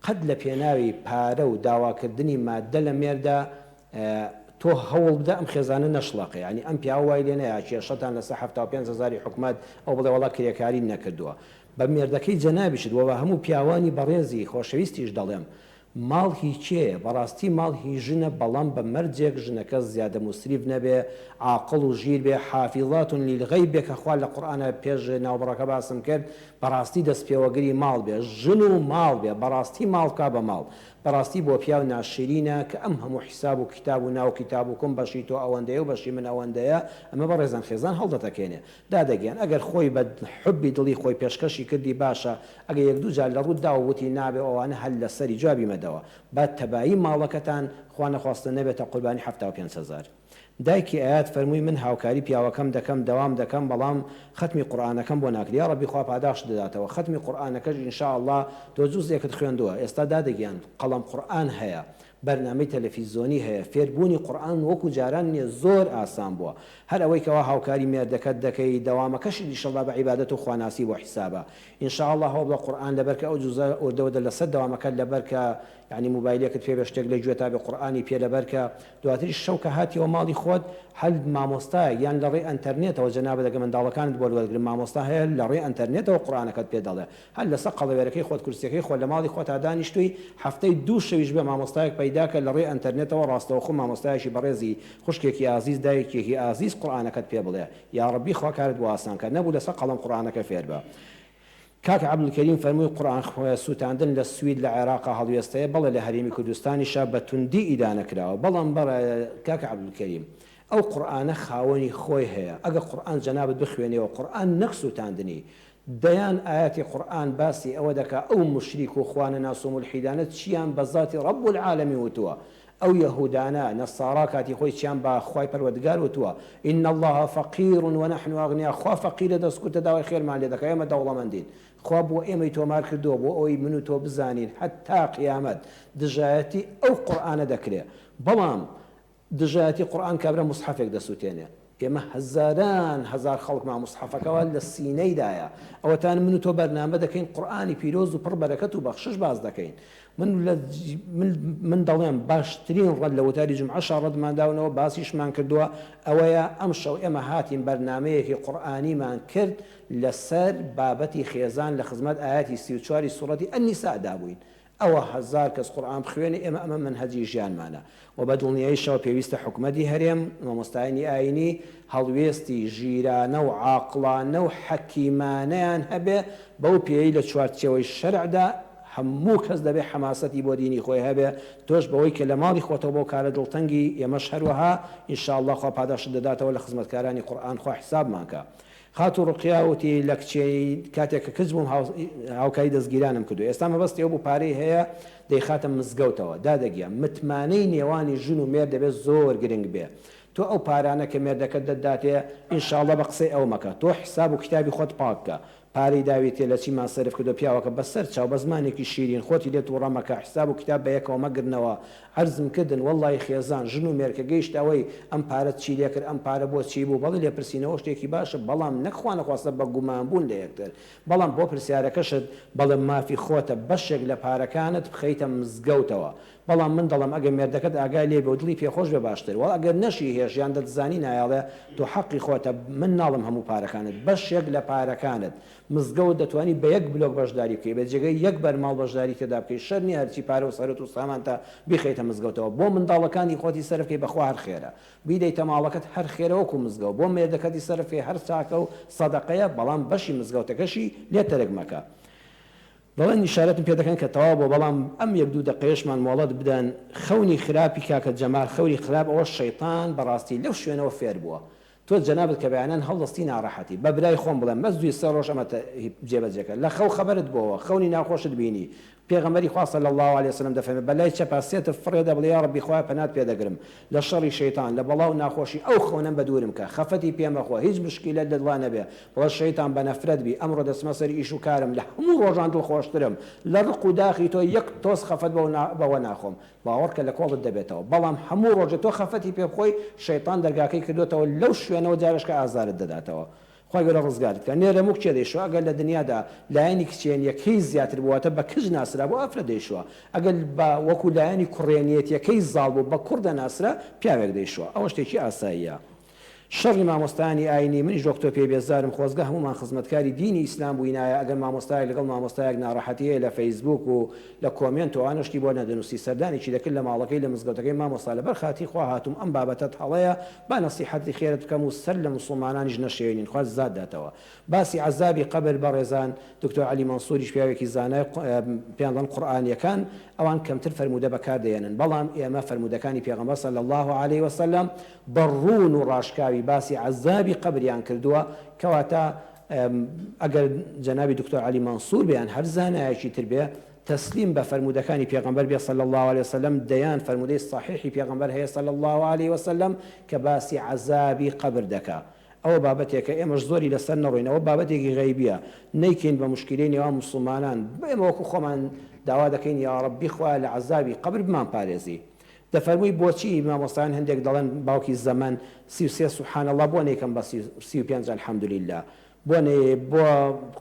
قەت لە پێناوی پارە و داواکردنی ماددە لە مێردە تۆ هەوڵ بدە ئەم خێزانە نەشڵەقێ یانی ئەم پیاوە وای لێ نەیا کێشەتان لەسەر 75 هەزاری حکومەت ئەو بڵێ وەڵا کرێکاری نەکردووە بە مێردەکەی جەنابیشت وە بە هەموو پیاوانی بەڕێزی خۆشەویستیش دەڵێم ماڵ هی کێیە بەڕاستی ماڵ هی ژنە بەڵام بە مەرجێک ژنەکە زیادە موسریف نەبێ عاقڵ و ژیر بێ حافیظات للغیب بێ کە خوا لە قورئانا پێش ناوبڕەکە باسم کرد بەڕاستی دەست پێوەگری ماڵ بێ ژن و ماڵ بێ بەڕاستی ماڵ بکا بە ماڵ بەڕاستی بۆ پیاو ناشرینە کە ئەم هەموو حیساب و کیتاب و ناو کیتاب و کوم بەشی تۆ ئەوەندەیە و بەشی من ئەوەندەیە ئەمە بەڕێزان خێزان هەڵدەتەکێنێ دادە گیان ئەگەر خۆی بە حوبی دڵی خۆی پێشکەشی کردی باشە ئەگەر یەک دوو جار لە ڕووت داوە وتی نابێ و ئەوانە هەر لەسەری جوابی مەدەوە با تەبایی ماڵەکەتان خوا نەخواستە نەبێتە قوربانی 75 هەزار. دایکی ئایات فەرمووی من هاوکاری پیاوەکەم دەکەم دەوام دەکەم بەڵام خەتمی قورئانەکەم بۆ ناکرێ یاڕەبی خوا پاداشت دەداتەوە خەتمی قورئانەکەش ان شاء اللە تۆ جوزێکت خوێندووە ئێستا دادە گیان قەڵەم قورئان هەیە بەرنامەی تەلەفیزۆنی هەیە فێربوونی قورئان وەکو جاران نیە زۆر ئاسان بووە هەر ئەوەی کەوا هاوکاری مێردەکەت دەکەی دەوامەکەشت ان شاء اللە بە عیبادەت و خواناسی بۆ حیسابە ان شاء اللە هەوڵبدە قورئان لەبەرکە ئەو جوزە وردە وردە لەسەر دەوامەکەت لەبەرکە یەعنی موبایلێکت پێ بێ شتێک لە گوێتا بێ قورئانی پێ لەبەر کە دواتریش شەو کە هاتیەوە ماڵی خۆت هەر مامۆستایەک یان لە ڕێی ئەنتەرنێتەوە جەنابت ئەگەر منداڵەکانت بۆت وەرگرن مامۆستا هەیە لە ڕێی ئەنتەرنێتەوە قورئانەکەت پێ دەڵێ هەر لەسەر قەڵەوێرەکەی خۆت کورسیەکەی خۆت لە ماڵی خۆتا دانیشتووی هەفتەی دوو شەویش بێ مامۆستایەک پەیدا کە لە ڕێی ئەنتەرنێتەوە ڕاستەوخۆ مامۆستایەکی بەڕێزی خوشکێکی ئازیز دایکێکی ئازیز قورئانەکەت پێ بڵێ یاڕەبی خوا کارت بۆ ئاسان کە نەبوو لەسەر قەڵەم قورئانەکە فێر بە. کاک عەبدولکەریم فەرمووی قورئان سووتاندن لە سوید لە عێراقا هەڵوێستەیە، بەڵێ لە هەرێمی کوردستانیشا بە توندی ئیدانە کراوە، بەڵام کاک عەبدولکەریم ئەو قورئانە خاوەنی خۆی هەیە، ئەگەر قورئان جەنابت بخوێنیەوە قورئان نەک سووتاندنی، دەیان ئایەتی قورئان باسی ئەوە دەکا ئەو موشریک و خوانەناس و مولحیدانە چیان بە زاتی رب العالمین وتووە، ئەو یەهودانە، نەسارا کاتی خۆی چیان بە خوای پەروەردگار وتووە، ان اللە فقیر ونحن اغنیاء، خوا فەقیرە دەستکورتە داوای خێرمان لێ دەکا ئێمە دەوڵەمەندین، خوا بۆ ئێمەی تۆمار کردووە بۆ ئەوەی من و تۆ بزانین هەتا قیامەت دژایەتی ئەو قورئانە دەکرێ، بەڵام دژایەتی قورئان کابرا موسحەفێک دەسوتێنێ ئێمە هەزاران هەزار خەڵکمان موسحەفەکەوە لە سینەیدایە ئەوەتان من و تۆ بەرنامە دەکەین قورئانی پیرۆز و پڕ بەرەکەت و بەخشش باس دەکەین من لە من من دەڵێم باشترین ڕەد لە وتاری جومعەشا ڕەدمان داونەوە باسیشمان کردووە ئەوەیە ئەمشەو ئێمە هاتین بەرنامەیەکی قورئانیمان کرد لەسەر بابەتی خێزان لە خزمەت ئایەتی 34 ی سوڕەتی النساء دابووین ئەوە هەزار کەس قورئان بخوێنێ ئێمە ئەمە مەنهەجی ژیانمانە وە بە دڵنیاییشەوە پێویستە حکومەتی هەرێم مامۆستایانی ئاینی هەڵوێستی ژیرانە و عاقڵانە و حەکیمانەیان هەبێ بەو پێیەی لە چوارچێوەی شەرعدا هەموو کەس دەبێ حەماسەتی بۆ دینی خۆی هەبێ تۆش بەوەی کە لە ماڵی خۆتەوە بەو کارە دڵتەنگی ئێمەش هەروەها ان شاء اللە خوا پاداشتت دەداتەوە لە خزمەتکارانی قورئان خوا حسابمان کا. خاتوو ڕوقیا وتی، لە کچێی کاتێک کە کچ بووم هاوکاری دەزگیرانم کردووە، ئێستا مەبەستی ئەو بوو پارەی هەیە دەیخاتە مزگەوتەوە. دادە گیان متمانەی نێوانی ژن و مێرد دەبێت زۆر گرنگ بێ. تۆ ئەو پارانە کە مێردەکەت دەتداتێ ان شاء اللە بە قسەی ئەو مەکە تۆ حساب و کیتابی خۆت پاک کە پارەی داویتێ لە چیمان سەرف کردوە پیاوەکە بەسەر چاو بە زمانێکی شیرین خۆتی لێ توڕە مەکە حساب و کیتاب بە یەکەوە مەگرنەوە عەرزم کردن وەڵڵاهی خێزان ژن و مێرد کە گەیشتە ئەوەی ئەم پارەت چی لێ کرد ئەم پارە بۆ چی بوو بەڵێ لێپرسینەوە شتێکی باشە بەڵام نەک خوانەخواستە بە گومان بوون لە یەکتر بەڵام بۆ پرسیارەکەشت بەڵێ مافی خۆتە بەشێک لە پارەکانت بخەیتە مزگەوتەوە بەڵام من دەڵێم ئەگەر مێردەکەت ئاگای لێ بێ و دڵی پێ خۆش بێ باشتر وە ئەگەر نەشی هێشت یان دەتزانی نایەڵێ تۆ حەقی خۆتە من ناڵێم هەموو پارەکانت بەشێک لە پارەکانت مزگەوت دەتوانی بە یەک بلۆک بەشداری بکەی بە جێگەی یەک بەرماڵ بەشداری تێدا بکەی شەرت نیە هەرچی پارە و سەروەت و سامانتە بیخەیتە مزگەوتەوە بۆ منداڵەکانی خۆتی سەرف کەی بەخوا هەر خێرە بیدەیتە ماڵەکەت هەر خێرە وەکو مزگەوت بۆ مێردەکەتی سەرف کەی هەر چاکە و سەدەقەیە بەڵام بەشی مزگەوتەکەشی لێ تەرک مەکە. دەڵێن ئیشارەتم پێ دەکەن کە تەواو بووە بەڵام ئەم یەک دوو دەقەیەشمان مۆڵەت بدەن خەونی خراپی کاکە جەمال خەونی خراپ ئەوە شەیتان بەڕاستی لەو شوێنەوە فێر بووە تۆ جەنابت کە بەیانان هەڵدەستی ناڕەحەتی بە برای خۆم بڵێم بەس دوی سێ ڕۆژ ئەمە جێبەجێکە لە خەو خەبەرت بۆوە خەونی ناخۆشت بینی پێغەمبەری خوا صلی اللە علیە وسلم دەفەرمێ بە لای چەپا سێ تف فڕێ دە بڵێ یاڕەبی خوایە پەنات پێ دەگرم لە شەڕی شەیتان لە بەڵا و ناخۆشی ئەو خەونەم بە دوورم کە خەفەتی پێ مەخۆ هیچ مشکیلەت لە دڵا نەبێ بڵێ شەیتان بە نەفرەت بی ئەمڕۆ دەچمە سەر ئیش و کارم لە هەموو ڕۆژان دڵخۆشترم لە ڕق و داخی تۆ یەک تۆز خەفەت بەوە ناخۆم باوەڕکە لە کۆڵت دەبێتەوە بەڵام هەموو ڕۆژێ تۆ خەفەتی پێ بخۆی شەیتان دەرگاکەی کردۆتەوە لەو شوێنەوە جارێشکە ئازارت دەداتەوە خوای گەورە ڕزگارت بکا نێرەموو کچێ دەیشوا ئەگەر لە دنیادا لایەنی کچێنیەکەی زیاتر بوو واتە بە کچ ناسرابوو ئافرەت دەیشوا ئەگەر بە وەکو لایەنی کوڕێنیەتیەکەی زاڵ بوو بە کوڕ دەناسرا پیاوێک دەیشوا ئەوە شتێکی ئاساییە شەڕی مامۆستایانی ئاینی منیش وەک تۆ پێی بێزارم خۆزگە هەموومان خزمەتکاری دینی ئیسلام بووینایە ئەگەر مامۆستایەک لەگەڵ مامۆستایەک ناڕەحەتی هەیە لە فەیسبووک و لە کۆمێنت و ئەوانە شتی بۆ نەدەنووسی سەردانێکی دەکرد لە ماڵەکەی لە مزگەوتەکەی مامۆستا لەبەر خاتری خوا هاتووم ئەم بابەتەت هەڵەیە با نەسیحەتی خێرت بکەم و سەر لە موسڵمانانیش نەشێوێنین خوا جزات داتەوە باسی عەزابی قەبر بەڕێزان دکتۆر عەلی مەنسوریش پیاوێکی زانای پێیان دەڵێن قورئانیەکان ئەوان کەمتر فەرموودە بەکار دەهێنن بەڵام ئێمە فەرموودەکانی پێغەمبەر صلی اللە علیە وسلم بە ڕوون و ڕاشکاوی باسی عەزابی قەبریان کردووە کەواتە ئەگەر جەنابی دکتۆر عەلی مەنسور بێ یان هەر زانایەکی تر بێ تەسلیم بە فەرموودەکانی پێغەمبەر بێ صلی اللە علیە وسلم دەیان فەرموودەی صەحیحی پێغەمبەر هەیە صلی اللە علیە وسلم کە باسی عەزابی قەبر دەکا ئەوە بابەتێکە ئێمەش زۆری لەسەر نەڕۆین ئەوە بابەتێکی غەیبیە نەیکەین بە موشکیلەی نێوان موسڵمانان ئێمە وەکو خۆمان داوا دەکەین یاڕەبی خوایە لە عەزابی قەبر بمانپارێزی دەفەرمووی بۆچی مامۆستایان هەندێک دەڵێن باوکی زەمەن 33 سبحان اللە بۆ نەیکەم بە 35 الحمدللە بۆ نەیەی بۆ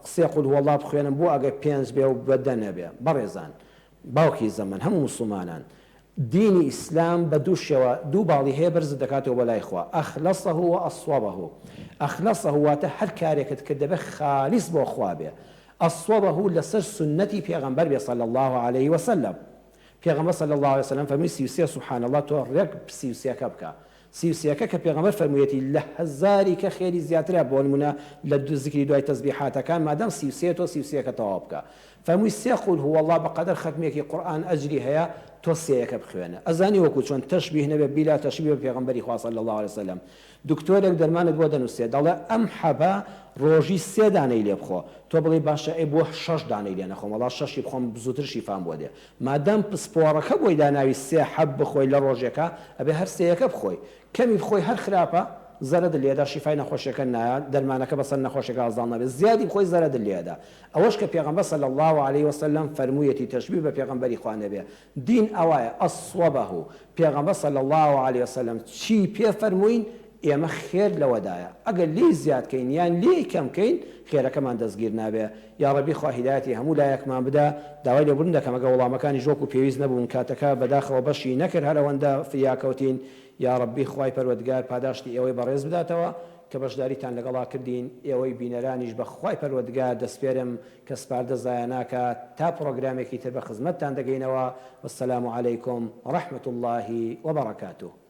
سێ قل هو اللە بخوێنم بۆ ئەگەر پێنج بێ و بە دە نەبێ بەڕێزان باوکی زەمەن هەموو موسڵمانان دینی ئیسلام بە دوو شێوە دوو باڵی هەیە بەرزت دەکاتەوە بۆ لای خوا اخلصه و اصوبه اخلصه واتە هەر کارێکت کرد دەبێ خالیس بۆ خوا بێ اصوبه لەسەر سوننەتی پێغەمبەر بێ صلی اللە علیه وسلم پێغەمبەر صلی اللە علیه وسلم فەرمووی 33 سبحان اللە تۆ ڕێک 33 کە بکە سی و سێکە کە پێغەمبەر فەرموویەتی لە هەزاری کە خێری زیاترە بۆ نموونە لە زیکری دوای تەزبیحاتەکان مادام 33 تۆ 33 کە تەواو بکە فەرمووی سێ قول هو اللە بە قەدەر خەتمێکی قورئان ئەجری هەیە تۆ سێیەکە بخوێنە ئەزانی وەکو چۆن تەشبیه نەبێ بیلا تەشبیه بە پێغەمبەری خوا صلی اللە علیه وسلم دکتۆرێک دەرمانت بۆ دەنووسێ دەڵێ ئەم حەبە ڕۆژی سێ دانەی لێ بخۆ تۆ بڵێی باشە ئەی بۆ شەش دانەی لێ نەخۆم وەڵا شەشی بخۆم زووتر شیفام بۆ دێ مادام پسپۆڕەکە بۆی داناوی سێ حەب بخۆی لە ڕۆژێکا ئەبێ هەر سێیەکە بخۆی کەمی بخۆی هەر خراپە زەرەدت لێدا شیفای نەخۆشیەکە نایە دەرمانەکە بەسەر نەخۆشیەکە زاڵ نابێت زیادی بخۆی زەرەدت لێدا ئەوەش کە پێغەمبەر صلی اللە علیە وسلم فەرموویەتی تەشبیه بە پێغەمبەری خوا نەبێ دین ئەوایە اصوبه پێغەمبەر صلی اللە علیە وسلم چی پێ فەرمووین ئێمە خێر لەوەدایە ئەگەر لێی زیاد کەین یان لێی کەم کەین خێرەکەمان دەستگیر نابێ یاڕەبی خوا هیدایەتی هەموو لایەکمان بدا داوای لێبوردن دەکەم ئەگەر وەڵامەکانیش وەکو پێویست نەبوون کاتەکە بەداخەوە بەشی نەکرد هەر ئەوەندە فریا کەوتین یاڕەبی خوای پەروەردگار پاداشتی ئێوەی بەڕێز بداتەوە کە بەشداریتان لەگەڵا کردین ئێوەی بینەرانیش بە خوای پەروەردگار دەسپێرم کە سپاردە زایە ناکا تا پڕۆگرامێکی تر بە خزمەتتان دەگەینەوە والسلام علیکم ورحمة اللە وبرکاته.